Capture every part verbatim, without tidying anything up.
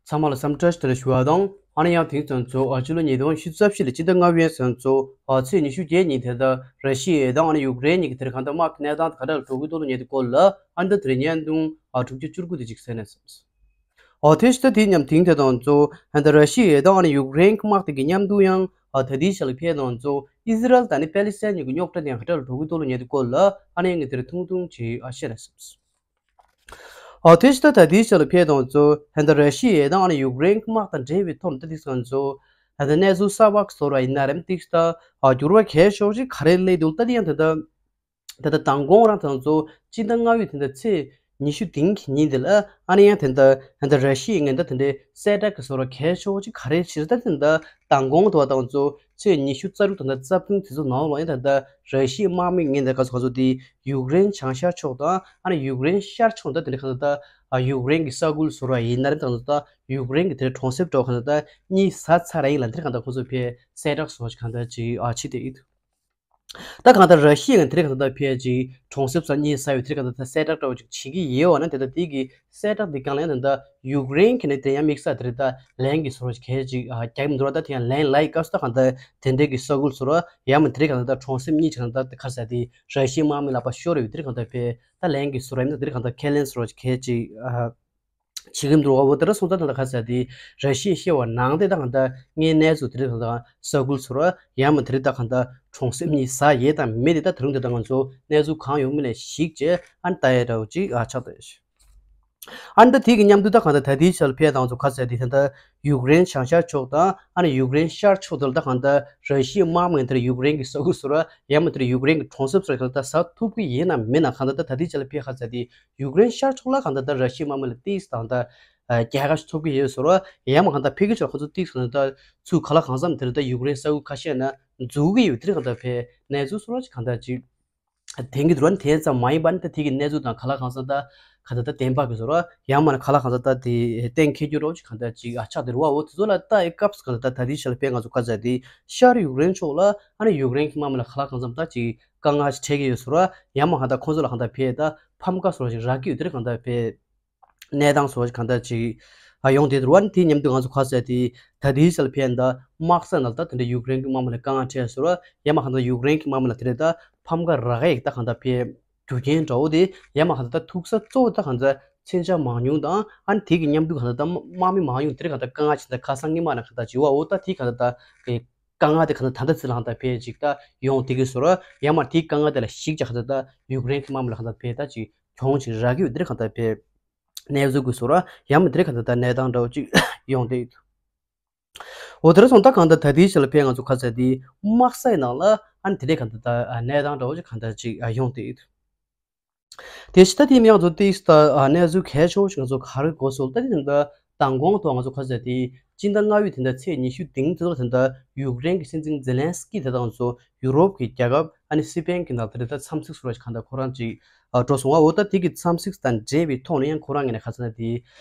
ཚང་མ་ལ་འཚམས་འདྲི་བཀྲ་ཤིས་བདེ་ལེགས་ཞུ་བ་དང་། ཨ་ནི་ཡང་དེང་སང་ཚོ་ཨ་ཕྱི་ལོ་ཉིས་སྟོང་ཉི་ཤུ་རྩ་བཞི་ལོའི་སྤྱི་ཟླ་ལྔ་པའི་ཚང་ཚོ་ཨ་ཚེས་ཉི་ཤུ་བརྒྱད་ཉིན་དེ་ལྟར་ར་ཤི་ཡ་དང་ཨ་ནི་ཡུཀ་རེན་གཉིས་ཀྱི་དེར་གང་ལྟར་དམག་གི་གནས་སྟངས་དེ་ག་འདྲ་ལ་འགྲོ་གི་འདུག་ལ་ཉེ་དུས་སྐོར་ལ་ཨ་ནི་ད་དེ་རིང་བརྙན་ཐུང་ཨ་དྲུག་ཅུ་བཅུ་དགུ་དེ་ཅིག་གསན་ནས་སོང་། ཨོ་དེ་ཕྱི་ད་དེའི་མཉམ་དེང་དེ་དང་ཚོ་ཧན་ད་ར་ཤི་ཡ་དང་ཨ་ནི་ཡུཀ་རེན་གྱི་དམག་དེ་གི་མཉམ་དུ་ཡང་ཨ་ད་དེའི་ཆ་ལ་ཕེབས་དང་ཚོ་ཨི་ཟི་རལ་དང་ཨ་ནི་པེ་ལི་སི་ཐན་གཉིས་ཀྱི་རྙོག་དྲ་དེ་ཡང་ག་འདྲ་ལ་འགྲོ་གི་འདུག་ལ་ཉེ་དུས་སྐོར་ལ་ཨ་ནི་ཡང་ངས་དེར་ཐུང་ཐུང་ཅིག་ཨ་བཤད་ནས་སོང་། ཨོ་དེ་ཕྱི་ད་ད་དེའི་ཆ་ལ་ཕེབས་དང་ཚོ་ཧན་ད་ར་ཤི་ཡ་དང་ཨ་ནི་ཡུཀ་རེན་གྱི་དམག་དང་འབྲེལ་བའི་ཐོག་ནས་ད་དེ་ཚོ་ཚོ་ཧན་ད་གནས་ཚུལ་གསར་པ་བཟོ་ར་ཡིན་ན་རེམ་ཏིག་ད་ཨ་འགྱུར་བ་གལ་ཆེ་ཤོས་ཅིག་ག་རེ་སླེབས་འདུག་ད་དེ་ཡང་དེ་ད། ད་ལྟ་མདང་དགོང་རང་དང་ཚོ་སྤྱི་ཟླ་ལྔ་པའི་དེ་འདྲ་ཚེས་ཉི་ཤུ་དེང་གི་ཉིན་དེ་ལ་ཨ་ནི་ཡང་དེ་འདྲ་ད་ལྟ་ར་ཤི་ཡའི་ངན་ད་དེ་འདྲའི་གསལ་བསྒྲགས་ཀྱི་བཟོ་འདྲ་གལ་ཆེ་བོ་ཅིག་ག་རེ་ཞིག་ད་དེ་འདྲ་མདང་དགོང་དུ་བ་དང་ཚོ་ཚེས་ཉི་ཤུ་རྩ་དྲུག་དང་ད་རྩ་བདུན་དེ་ཚོ་ནང་ལོགས་ཡང་ད་ལྟ་ར་ཤི་ཡའི་དམག་མི་ངན་ད་ག་ཚོ་ག་ཚོ་དེ་ཡུཀ་རེན་བྱང་ཤར་ཕྱོགས་དང་ཨ་ནི་ཡུཀ་རེན་ཤར་ཕྱོགས་ད་དེ་འདྲ་གང་ད་ད་ཡུཀ་རེན་གྱི་ས་ཁུལ་བཟོ་འདྲ་ཡིན་ན་རེད་དང་ད་ཡུཀ་རེན་གྱི་དེ་གྲོང་གསེབ་གྲོགས་གང་ད་ད་གཉིས་ཟ་ཚར་ཡིན་ལ་དེ་འདྲ་གང་ད་ཁོ་ཚོ་ཕའི་གསལ་བསྒྲགས་བཟོ་ཅིག་གང་ད་ཅིག་ཨ་ཕྱི་དེ་ཡིན། ད་གང་ལྟར་ར་ཤི་ཡ་ང་དེ་རིང་གང་ལྟར་ཕལ་ཆེར་གྲོང་གསེབ་ས་གཉིས་ས་ཡོད་དེ་རིང་གང་ལྟར་གསལ་བསྒྲགས་འདྲ་བོ་ཅིག་བྱེད་ཀྱི་ཡོད་བ་ན་དེ་ལྟར་དེ་གི་གསལ་བསྒྲགས་འདི་གང་ལ་ཡང་ད་ལྟ་ཡུཀ་རེན་གྱི་ནི་དེ་ཡང་དམིགས་བསལ་དེ་རེད་ད་ལན་གྱི་བཟོ་འདྲ་ཅིག་གལ་ཆེ་ཅིག་རྒྱག་གི་མི་འདུག་ད་དེ་ཡང་ལན་ལའི་སྐབས་སུ་ད་གང་ལྟར་དེ་འདྲའི་གི་ས་ཁུལ་བཟོ་འདྲ་ཡང་མ་དེ་རིང་གང་ལྟར་གྲོང་གསེབ་གཉིས་ཅིག་གང་ལྟར་ག་ས་དེ་ར་ཤི་ཡའི་དམག་མི་ལག་པ་ཤོར་ཡོད་དེ་རིང་གང་ལྟར་ཕལ་ད་ལན་གྱི་བཟོ་འདྲ་ཡིན་ན་དེ་རིང་གང་ལྟར་ཁས་ལེན་བཟོ་འདྲ་ཅིག་གལ་ཆེ་ཅིག་བྱེད་ཀྱི་མི་འདུག་བ། འོ་དེ་འདྲ་སོང་ཙང་ད་ལྟ་ག་ཟེར་དེ་ར་ཤི་ཡ་ཤེས་བ་ནང་དེ་ད་གང་ལྟར་ངའི་གནས་ཚུལ་དེ་རིང་ད་ས་ཁུལ་ཚོ་ར་ཡང་མ་དེ་རིང་ད་གང་ལྟར་གྲོང་གསེབ་གཉིས་ཟ་ཡས་དང་མེད་དེ་ད་དེ་རིང་དེ་ད་ང་ཚོ་གནས་ཚུལ་གང་ཡོང་མིན་ལ་གཞིགས་བྱས་ཨ་ནི་ལྟ་ཡས་འདྲ་བོ་ཅིག་ཨ་ཆགས་བསྡད་ཤག་ཨ་ནི་ད་དེ་གི་མཉམ་དུ་ད་གང་ལྟར་ད་ལྟའི་ཆར་ཕལ་དང་ཚོ་ག་ཟེར་དེ་ད་ལྟ་ཡུཀ་རེན་བྱང་ཤར་ཕྱོགས་དང་ཨ་ནི་ཡུཀ་རེན་ཤར་ཕྱོགས་དེ་ལ་ད་གང་ལྟར་ར་ཤི་ཡའི་དམག་མི་དེར་ཡུཀ་རེན་གྱི་ས་ཁུལ་ཚོ་ར་ཡང་མ་དེར་ཡུཀ་རེན་གྱི་གྲོང་གསེབ་ཚོ་ར་གང་ལྟར་ཟ་ཐུབ་ཀྱི་ཡིན་ནམ་མིན་ནམ་གང་ལྟར་ད་ད་ལྟའི་ཆར་ལ་ཕལ་ག་ཟེར་དེ། ཡུཀ་རེན་ཤར་ཕྱོགས་ལ་གང་ལྟར་ད་ར་ཤི་ཡའི་དམག་མི་ལ་ཏིས་དང་ད་རྒྱལ་ཁ་ཞིག་ཐོབ་ཀྱི་ཡོད་ཟེར་བ་ཡང་མ་གང་ལྟར་ཕ་གི་ཕྱོགས་ཁོ་ཚོ་ཏིས་གང་ལྟར་ད་ཚུར་ག་ལ་གང་འཚམ་དེར་ད་ཡུཀ་རེན་ས་ཁུལ་ཁ་ཤས་ན་འཛུལ་གྱི་ཡོད་དེར་གང་ལྟར་ཕའི་གནས་ཚུལ་སོགས་ཅིག་གང་ལྟར་ཅིག་དེང་གི་དུས་ར་དེ་ཙམ་མ་ཡིན་པ་ནི་ད་དེ་གི་གནས་ཚུལ་དང་ག་ལ་གང་འཚམ་ད་གང་ལྟར་ད་བདེན་པ་གི་ཟེར་བ་ཡང་མ་ན་ག་ལ་གང་འཚམ་ད་དེ་གཏན་འཁེལ་རྒྱུ་རོགས་ཅིག་གང་ལྟར་ཅིག་ཨ་ཆགས་དེ་རུ་བ་འོ་དེ་ཚོ་ལ་ད་ཨེ་སྐབས་གང་ལྟར་ད་དེའི་ཆ་ལ་ཕའི་ང་ཚོ་ག་ཟེར་དེ་ཤར་ཡུཀ་རེན་ཕྱོགས་ལ་ཨ་ནི་ཡུཀ་རེན་གྱི་དམག་མི་ལ་ག་ལ་གང་འཚམ་ད་ཅིག་དཀའ་ངལ་ཞིག་འཕྲད་ཀྱི་ཡོད་ཟེར་བ་ཡང་མ་གང་ལྟར་ཁོང་ཚོ་ལ་གང་ལྟར་ཕའི་ད་ཕམ་ཁ་སོགས་ཤིག་རག་གི་ཡོད་དེར་གང་ལྟར་ཕའི་གནས་སྟངས་སོགས་ཤིག་གང་ལྟར་ཅིག་ཨ་ཡོང་དེ་རུ་བ་ནི་དེའི་མཉམ་དུ་ང་ཚོ་ག་ཟེར་དེ་ད་དེའི་ཆ་ལ་ཕའི་ད་དམག་ས་ནང་ད་དེ་འདྲ་ཡུཀ་རེན་གྱི་དམག་མི་ལ་དཀའ་ངལ་འཕྲད་ཟེར་བ་ཡང་མ་གང་ལྟར་ཡུཀ་རེན་གྱི་དམག་མི་ལ་དེ་རེད་ད་ཕམ་ཁ་རག་ཡག་ད་གང་ལྟར་ཕའི་རྒྱུ་རྐྱེན་འདྲ་བོ་དེ་ཡང་མ་གང་ལྟར་ད་ཐུག་ས་གཙོ་བོ་ད་གང་ལྟར་མཚོན་ཆ་མང་ཉུང་དང་ཨ་ནི་དེ་གི་མཉམ་དུ་གང་ལྟར་ད་དམག་མི་མང་ཉུང་དེར་གང་ལྟར་དཀའ་ངལ་ཆེ་ད་ཁ་སང་ཉི་མ་ན་གང་ལྟར་བྱེད་བ་འོ་ད་དེ་གང་ལྟར་ད་དཀའ་ངལ་དེ་གང་ལྟར་ད་ལྟ་ཚིག་ལ་གང་ལྟར་ཕལ་ཅིག་ད་ཡོང་དེ་གི་ཟེར་བ་ཡང་མ་དེའི་དཀའ་ངལ་དེ་ལ་གཞིགས་ཀྱི་གང་ལྟར་ད་ཡུཀ་རེན་གྱི་དམག་མི་ལ་གང་ལྟར་ཕལ་ད་ཅིག་གྱོང་ཅིག་རག་གི་ཡོད་དེར་གང་ལྟར་ཕལ་གནས་ཚུལ་གྱི་ཟེར་བ་ཡང་མ་དེར་གང་ལྟར་ད་གནས་སྟངས་འདྲ་བོ་ཅིག་ཡོང་དེ་ཡོད། འོ་དེར་སོང་ད་གང་ལྟར་ད་དེའི་ཆ་ལ་ཕལ་ང་ཚོ་ག་ཟེར་དེ་དམག་སའི་ནང་ལ་ཨ་ནི་དེ་འདྲའི་གང་ལྟར་ད་གནས་སྟངས་འདྲ་བོ་ཅིག་གང་ལྟར་ཅིག་ཡོང་དེ་ཡོད། དེ་ཕྱི་ད་དེ་ནས་ང་ཚོ་ཏིས་ད་གནས་ཚུལ་གལ་ཆེ་བོ་ཞིག་ང་ཚོ་ག་རེ་གོ་སོང་ད་དེ་ད་མདང་དགོང་ཐོག་ང་ཚོ་ག་ཟེར་དེ་སྤྱི་ཟླ་ལྔ་པའི་དེ་འདྲ་ཚེས་ཉི་ཤུ་དེང་དེ་ཚོ་དེ་འདྲ་ཡུཀ་རེན་གྱི་སྲིད་འཛིན་ཛེ་ལན་སི་ཀི་དེ་དང་ཚོ་ཡུ་རོབ་ཀྱི་རྒྱལ་ཁབ་ཨ་ནི་སི་པན་གྱི་ནང་དེ་འདྲ་ད་འཚམས་གཟིགས་སུ་ར་ཞིག་གང་ལྟར་ཁོ་རང་ཅིག་འགྲོ་སོང་བ། འོ་ད་དེ་གི་འཚམས་གཟིགས་དང་འབྲེལ་བའི་ཐོག་ནས་ཡང་ཁོ་རང་ངོས་ནས་ག་ཟེར་ན་དེ་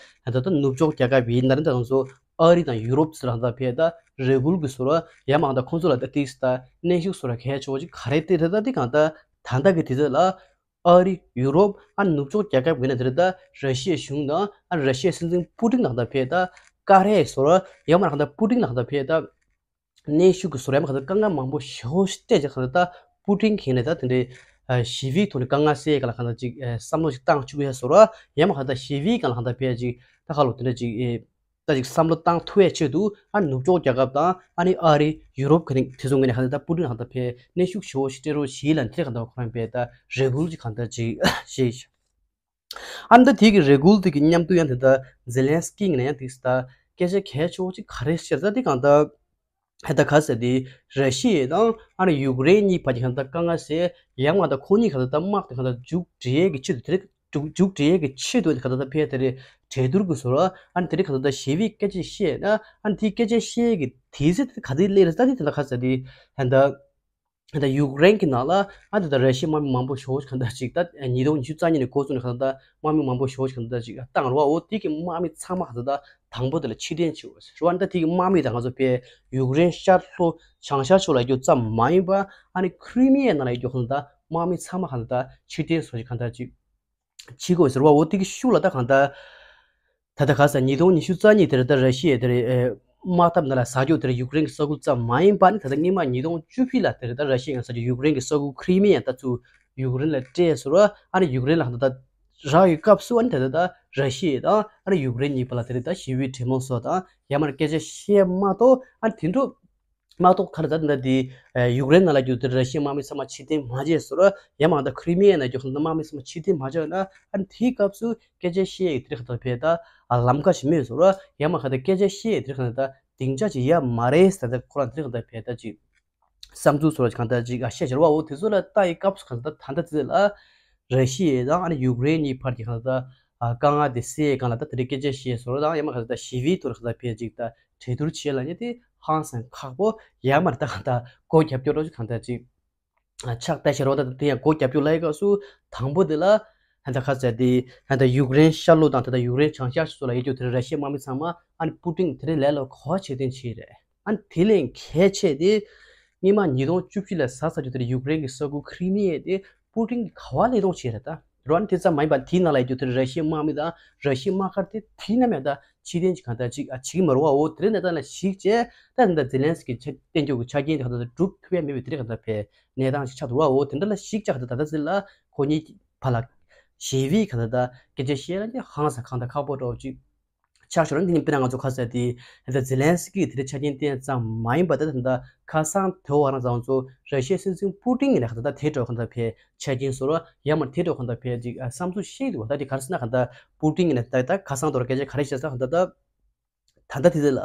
ད་ལྟ་ནུབ་ཕྱོགས་རྒྱལ་ཁབ་ཡིན་ན་རེད་ད་ང་ཚོ་ཨ་རི་དང་ཡུ་རོབ་ཚོ་ལ་ད་ཕལ་ད་རེ་སྐུལ་གྱི་ཟེར་བ་ཡང་མ་ད་ཁོང་ཚོ་ལ་ད་ཏིས་ད་གནོན་ཤུགས་ཟེར་བ་གལ་ཆེ་བོ་ཅིག་ག་རེ་སྤྲད་ད་ད་དེ་གང་ལྟར་ད་ལྟ་གི་དུས་ཚོད་ལ། ཨ་རི། ཡུ་རོབ། ཨ་ནུབ་ཕྱོགས་རྒྱལ་ཁབ་ཀྱི་ནང་དེར་ད་ར་ཤི་ཡའི་གཞུང་དང་ཨ་ར་ཤི་ཡའི་སྲིད་འཛིན་པུ་ཏིན་ནང་ད་ཕེ་ད་ཀ་རའི་ཟེར་ཡང་མ་རང་ད་པུ་ཏིན་ནང་ད་ཕེ་ད་གནོན་ཤུགས་ཀྱི་ཟེར་ཡང་མ་ག་ད་དཀའ་ངལ་མང་པོ་ཞེ་པོ་ཞིག་སྤྲད་ཀྱི་ག་ད་པུ་ཏིན་གྱིས་ནས་ད་དེ་འདྲའི་ཞི་བའི་ཐོག་ནས་དཀའ་ངལ་སེལ་ག་ལ་ག་ད་ཅིག་བསམ་བློ་ཞིག་བཏང་བཅུག་ཡ་ཟེར་ཡང་མ་ག་ད་ཞི་བའི་ག་ལ་ག་ད་ཕེ་ཅིག་ད་ཁ་ལོ་དེ་འདྲ་ཅིག་ད་ཅིག་བསམ་བློ་བཏང་ཐུབ་པའི་ཆེད་དུ་ཨ་ནུབ་ཕྱོགས་རྒྱལ་ཁབ་དང་ཨ་ནི་ཨ་རི་ཡུ་རོབ་ག་ནི་དེ་ཚོ་ངོས་ནས་ག་ནི་ད་པུ་ཏིན་གང་ལྟར་ཕེ་གནོན་ཤུགས་ཞེ་པོ་ཞིག་སྤྲད་རོགས་བྱེད་ལ་འདི་གང་ལྟར་ཁོ་རང་ཕེ་ད་རེ་སྐུལ་ཅིག་གང་ལྟར་ཅིག་བྱེད་ཤག་ཨ་ནི་ད་དེ་གི་རེ་སྐུལ་དེ་གི་མཉམ་དུ་ཡང་དེ་ད་ཛེ་ལན་སི་ཀི་ངོས་ནས་ཡང་དེ་ད་སྐད་ཆ་གལ་ཆེ་བོ་ཅིག་ག་རེ་བཤད་ད་དེ་གང་ལྟར་ཧེ་ད་ག་ཟེར་དེ་ར་ཤི་ཡ་དང་ཨ་ནི་ཡུཀ་རེན་གཉིས་བར་གྱི་གང་ལྟར་དཀའ་ངལ་སེལ་ཡང་མ་ད་ཁོ་གཉིས་གང་ལྟར་ད་དམག་དེ་གང་ལྟར་མཇུག་སྒྲིལ་ཡས་ཀྱི་ཆེད་དུ་དེ་རིགས། མཇུག་མཇུག་སྒྲིལ་གྱི་ཆེད་དུ་ག་ད་ལྟ་ཕེ་དེ་རེད་གྲོས་བསྡུར་གྱི་ཟེར་བ་ཨ་ནི་དེ་རིང་ག་ད་ལྟ་ཞི་བའི་སྐད་ཆ་བཤད་ན་ཨ་ནི་དེའི་སྐད་ཆ་བཤད་ཀྱི་དེ་ཚེ་དེ་ག་དེ་སླེབས་རེད་ད་དེ་ད་ལྟ་ག་ཟེར་དེ་ད་ད་ད་ཡུཀ་རེན་གྱི་ནང་ལ་ཨ་ད་ད་ར་ཤི་ཡའི་དམག་མི་མང་པོ་ཞེ་པོ་ག་ད་ཅིག་ད་ཉིས་སྟོང་ཉི་ཤུ་རྩ་གཉིས་ནས་འགོ་བཙུགས་ནས་ག་ད་ད་དམག་མི་མང་པོ་ཞེ་པོ་ག་ད་ད་ཅིག་བཏང་རེད་བ། འོ་དེ་གི་དམག་མི་ཚང་མ་ག་ད་ད་དང་པོ་དེ་ལ་ཕྱིར་འཐེན་བྱེད་དགོས་ཟེར་བ་ཨ་ནི་ད་དེ་གི་དམག་མི་དང་ང་ཚོ་ཕེ་ཡུཀ་རེན་ཤར་ལྷོ་བྱང་ཤར་ཕྱོགས་ལ་རྒྱུ་ཙམ་མ་ཡིན་པ་ཨ་ནི་ཁི་རི་མི་ཡའི་ནང་ལ་ཡོད་རྒྱུ་ག་ད་ད་དམག་མི་ཚང་མ་ག་ད་ད་ཕྱིར་འཐེན་བཟོ་ཞིག་ག་ད་ཅིག་ཕྱི་དགོས་ཟེར་བ། འོ་དེ་གི་ཤུགས་ལ་ད་གང་ལྟར་ ད་ལྟ་ག་ས་ཉིས་སྟོང་ཉི་ཤུ་རྩ་གཉིས་དེར་ད་ར་ཤི་ཡས་དེར་དམག་འཐབ་ནང་ལ་ཟ་རྒྱུ་དེར་ཡུཀ་རེན་གྱི་ས་ཁུལ་ཙམ་མ་ཡིན་པ་ནི། ད་ལྟ་སྔོན་མ་ཉིས་སྟོང་བཅུ་བཞི་ལ་དེར་ད་ར་ཤི་ཡས་ས་རྒྱུ་ཡུཀ་རེན་གྱི་ས་ཁུལ་ཁྲི་མི་ཡ་ད་ཚུར་ཡུཀ་རེན་ལ་སྤྲད་སོང་ར། ཨ་ནི་ཡུཀ་རེན་ལ་ད་ལྟ་རག་ཡོད་སྐབས་སུ། ཨ་ནི་ད་ལྟ་ད་ར་ཤི་ཡས་དང་ཨ་ནི་ཡུཀ་རེན་གཉིས་བར་ལ་དེར་ད་ཞི་བའི་གྲོས་མོལ་སོགས་དང་ཡར་མར་སྐད་ཆ་བཤད་མ་གཏོགས། ཨ་ནི་དེ་འཕྲོ་མ་གཏོགས་ག་རེ་ད་ད་འདི་ཡུཀ་རེན་ནང་ལ་རྒྱུ་དེ་ར་ཤི་ཡའི་དམག་མི་ཚང་མ་ཕྱིར་འཐེན་མ་བྱས་སོང་ར། ཡང་མ་ད་ཁྲི་མི་ཡ་ནང་རྒྱུ་ཁོང་དམག་མི་ཚང་མ་ཕྱིར་འཐེན་མ་བྱས་ན། ཨ་ནི་དེའི་སྐབས་སུ་སྐད་ཆ་བཤད་ཡིག་དེ་རིགས་ད་བས་ད་ལམ་ཁ་ཞིག་མེད་སོང་ར། ཡང་མ་ག་ད་སྐད་ཆ་བཤད་ཡིག་དེ་རིགས་ད་སྡིངས་ཆ་ཅིག་ཡ་མ་རེད་ཟེར། ད་ཁོ་རང་དེ་རིགས་ད་བས་ད་ཅིག་བསམ་ཚུལ་སོགས་གང་ལྟར་ཅིག་ཨ་བཤད་བྱ་ར་བ། འོ་དེ་ཚོ་ལ་ལྟ་ཡི་སྐབས་སུ་གང་ལྟར་ད་ལྟ་ཚེ་ལ་ར་ཤི་ཡ་དང་ཨ་ནི་ཡུཀ་རེན་གཉིས་བར་གྱི་གང་ལྟར་དཀའ་ངལ་དེ་སེལ་ཡི་སྒང་ལ་ད་དེ་འདྲའི་སྐད་ཆ་བཤད་སོང་ར། དང་ཡང་མ་གང་ལྟར་ཞི་བའི་ཐོག་ལ་གང་ལྟར་བས་ཅིག་ད་གྲོས་བསྡུར་བྱེད་ལ་ནི་དེ་ཧང་སང་ཁག་པོ། ཡང་མ་ད་གང་ལྟར་སྒོ་རྒྱབ་སྐྱོར་རོགས་ཅིག་གང་ལྟར་ཅིག་ཆགས་ལྟ་བྱེད་རོགས། ད་དེ་ཡང་སྒོ་རྒྱབ་སྐྱོར་ལ་ཡི་སྐབས་སུ་དང་པོ་དེ་ལ་ད་ད་ཁ་ཟེར་དེ་ད་ད་ཡུཀ་རེན་ཤར་ལྷོ་དང་ད་ད་ཡུཀ་རེན་བྱང་ཤར་སོགས་ལ་ཡོད་རྒྱུ་དེ་ར་ཤི་ཡའི་དམག་མི་ཚང་མ་ཨ་ནི་པུ་ཏིན་དེ་རིང་ལས་ལ་གོ་བ་ཕྱིར་འཐེན་བྱས་རེད། ཨ་ནི་དེ་ལས་གལ་ཆེ་དེ་སྔོན་མ་ཉིས་སྟོང་བཅུ་བཞི་ལ་ཟ་ཟ་རྒྱུ་དེ་ར་ཡུཀ་རེན་གྱི་ས་ཁུལ་ཁྲི་མི་ཡ་དེ་པུ་ཏིན་གྱིས་ག་བ་ལ་གཏོང་བྱས་རེད་ད། རོ་ཨ་ནི་དེ་ཙམ་མ་ཡིན་པ་དེའི་ནང་ལ་ཡོད་རྒྱུ་དེ་ར་ཤི་ཡའི་དམག་མི་དང་ར་ཤི་ཡའི་དམག་སྒར་དེ་དེའི་ནང་མེད་ད་ཕྱིར་འཐེན་གྱི་གང་ལྟར་ཅིག་ཨ་བྱེད་ཀྱི་མ་རེད་བ། འོ་དེ་རིང་གནས་སྟངས་ལ་གཞིགས་བྱས་ད་ད་ཛེ་ལན་སི་ཀི་གི་བསྟན་འགྱུར་གྱི་ཆ་རྐྱེན་དེ་གང་ལྟར་སྒྲུབ་ཐུབ་ཡ་མེད་པའི་དེ་རིང་གང་ལྟར་བས་གནས་སྟངས་ཤིག་ཆགས་འདུག་བ། འོ་དེ་འདྲ་ལ་གཞིགས་བྱས་གང་ལྟར་ད་ལྟ་ཚེ་ལ་ཁོ་གཉིས་བར་ལ་ཞི་བའི་གང་ལྟར་ད་སྐད་ཆ་བཤད་ལ་ནི་ཧང་སང་གང་ལྟར་ཁག་པོ་འདྲ་བོ་ཅིག་ཆགས་ཤོར་ནི། དེ་ནི་དཔེར་ན་ང་ཚོ་ཁ་ཟེར་དེ་ད་ཛེ་ལན་སི་ཀི་དེ་རིང་ཆ་རྐྱེན་བསྟན་ཙམ་མ་ཡིན་པ་ད་ད་ད་ཁ་སང་དེ་བར་ང་ཚོ་ར་ཤི་ཡའི་སྲིད་འཛིན་པུ་ཏིན་ཡིན་ན་གང་ལྟར་ད་དེ་འདྲ་གང་ལྟར་བས་ཆ་རྐྱེན་བཟོ་ར་ཡང་མ་དེ་འདྲ་གང་ལྟར་བས་ཅིག་བསམ་ཚུལ་བཤད་འདུག་བ། ད་དེ་ག་རེ་ཟེར་ན་གང་ལྟར་པུ་ཏིན་ཡིན་ན་ད་ད་ཁ་སང་དེ་རིང་སྐད་ཆ་ག་རེ་བཤད་ས་གང་ལྟར་ད། ད་ལྟ་དེ་ལ་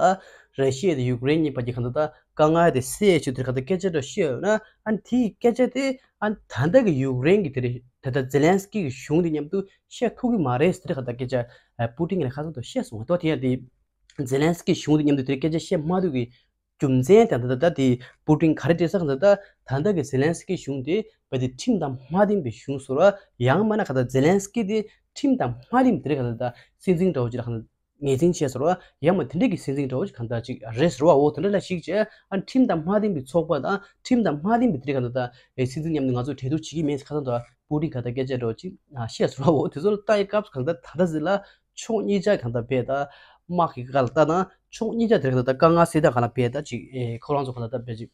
ར་ཤི་ཡ་དང་ཡུཀ་རེན་གཉིས་བར་གྱི་གང་ལྟར་ད་དཀའ་ངལ་དེ་སེལ་ཆེད་དུ་གང་ལྟར་སྐད་ཆ་འདྲ་བཤད་ཡོད་ན། ཨ་ནི་དེའི་སྐད་ཆ་དེ་ཨ་ནི་ད་ལྟ་གི་ཡུཀ་རེན་གྱི་དེ་རེད། ད་ལྟ་ཛེ་ལན་སི་ཀི་གི་གཞུང་དེ་མཉམ་དུ་བཤད་ཐུབ་ཀྱི་མ་རེད་ཟེར་གང་ལྟར་སྐད་ཆ་པུ་ཏིན་གྱིས་ཁ་སང་དུ་བཤད་སོང་བ། དེ་ཡང་དེ་ཛེ་ལན་སི་ཀི་གཞུང་དེ་མཉམ་དུ་དེ་སྐད་ཆ་བཤད་མ་ཐུབ་ཀྱི་རྒྱུ་མཚན་དེ་ད་ལྟ་ད་དེ་པུ་ཏིན་ག་རེ་བྲིས་ས་གང་ལྟར་ད་ད་ལྟ་གི་ཛེ་ལན་སི་ཀི་གཞུང་དེ་བས་དེ་ཁྲིམས་དང་མ་མཐུན་པའི་གཞུང་བཟོ་ར། ཡང་མིན་ན་གང་ལྟར་ཛེ་ལན་སི་ཀི་དེ་ཁྲིམས་དང་མ་མཐུན་པའི་དེ་རེད་གང་ལྟར་ད་སྲིད་འཛིན་འདྲ་བོ་ཅིག་ལ་གང་ལྟར་ངོས་འཛིན་བྱས་ཟེར་བ། ཡང་མ་དེ་འདྲ་གི་སྲིད་འཛིན་འདྲ་བོ་ཞིག་གང་ལྟར་ཅིག་རེད་ཟེར་བ། འོ་དེ་འདྲ་ལ་གཞིགས་བྱས་ཨ་ཁྲིམས་དང་མ་མཐུན་པའི་ཚོགས་པ་དང་ཁྲིམས་དང་མ་མཐུན་པའི་དེ་རིགས་གང་ལྟར་ད་སྲིད་འཛིན་མཉམ་དུ་ང་ཚོ་གྲོས་བསྡུར་བྱེད་ཀྱི་མིན་ཟེར་ཁ་སང་དུ་པུ་ཏིན་གང་ལྟར་སྐད་ཆ་འདྲ་བོ་ཅིག་བཤད་ཟེར་བ། འོ་དེ་ཚོ་ལ་ལྟ་ཡི་སྐབས་སུ་གང་ལྟར་ད་ལྟ་ཟེར་ལ་ཕྱོགས་གཉིས་ཆ་གང་ལྟར་བས་ད་དམག་གི་སྐབས་ལ་ལྟ་ན་ཕྱོགས་གཉིས་ཆ་དེ་རིགས་གང་ལྟར་ད་དཀའ་ངལ་སེལ་སྟངས་གང་ལ་བས་ད་ཅིག་ཁོ་རང་ཚོ་གང་ལྟར་ད་བས་ཅིག་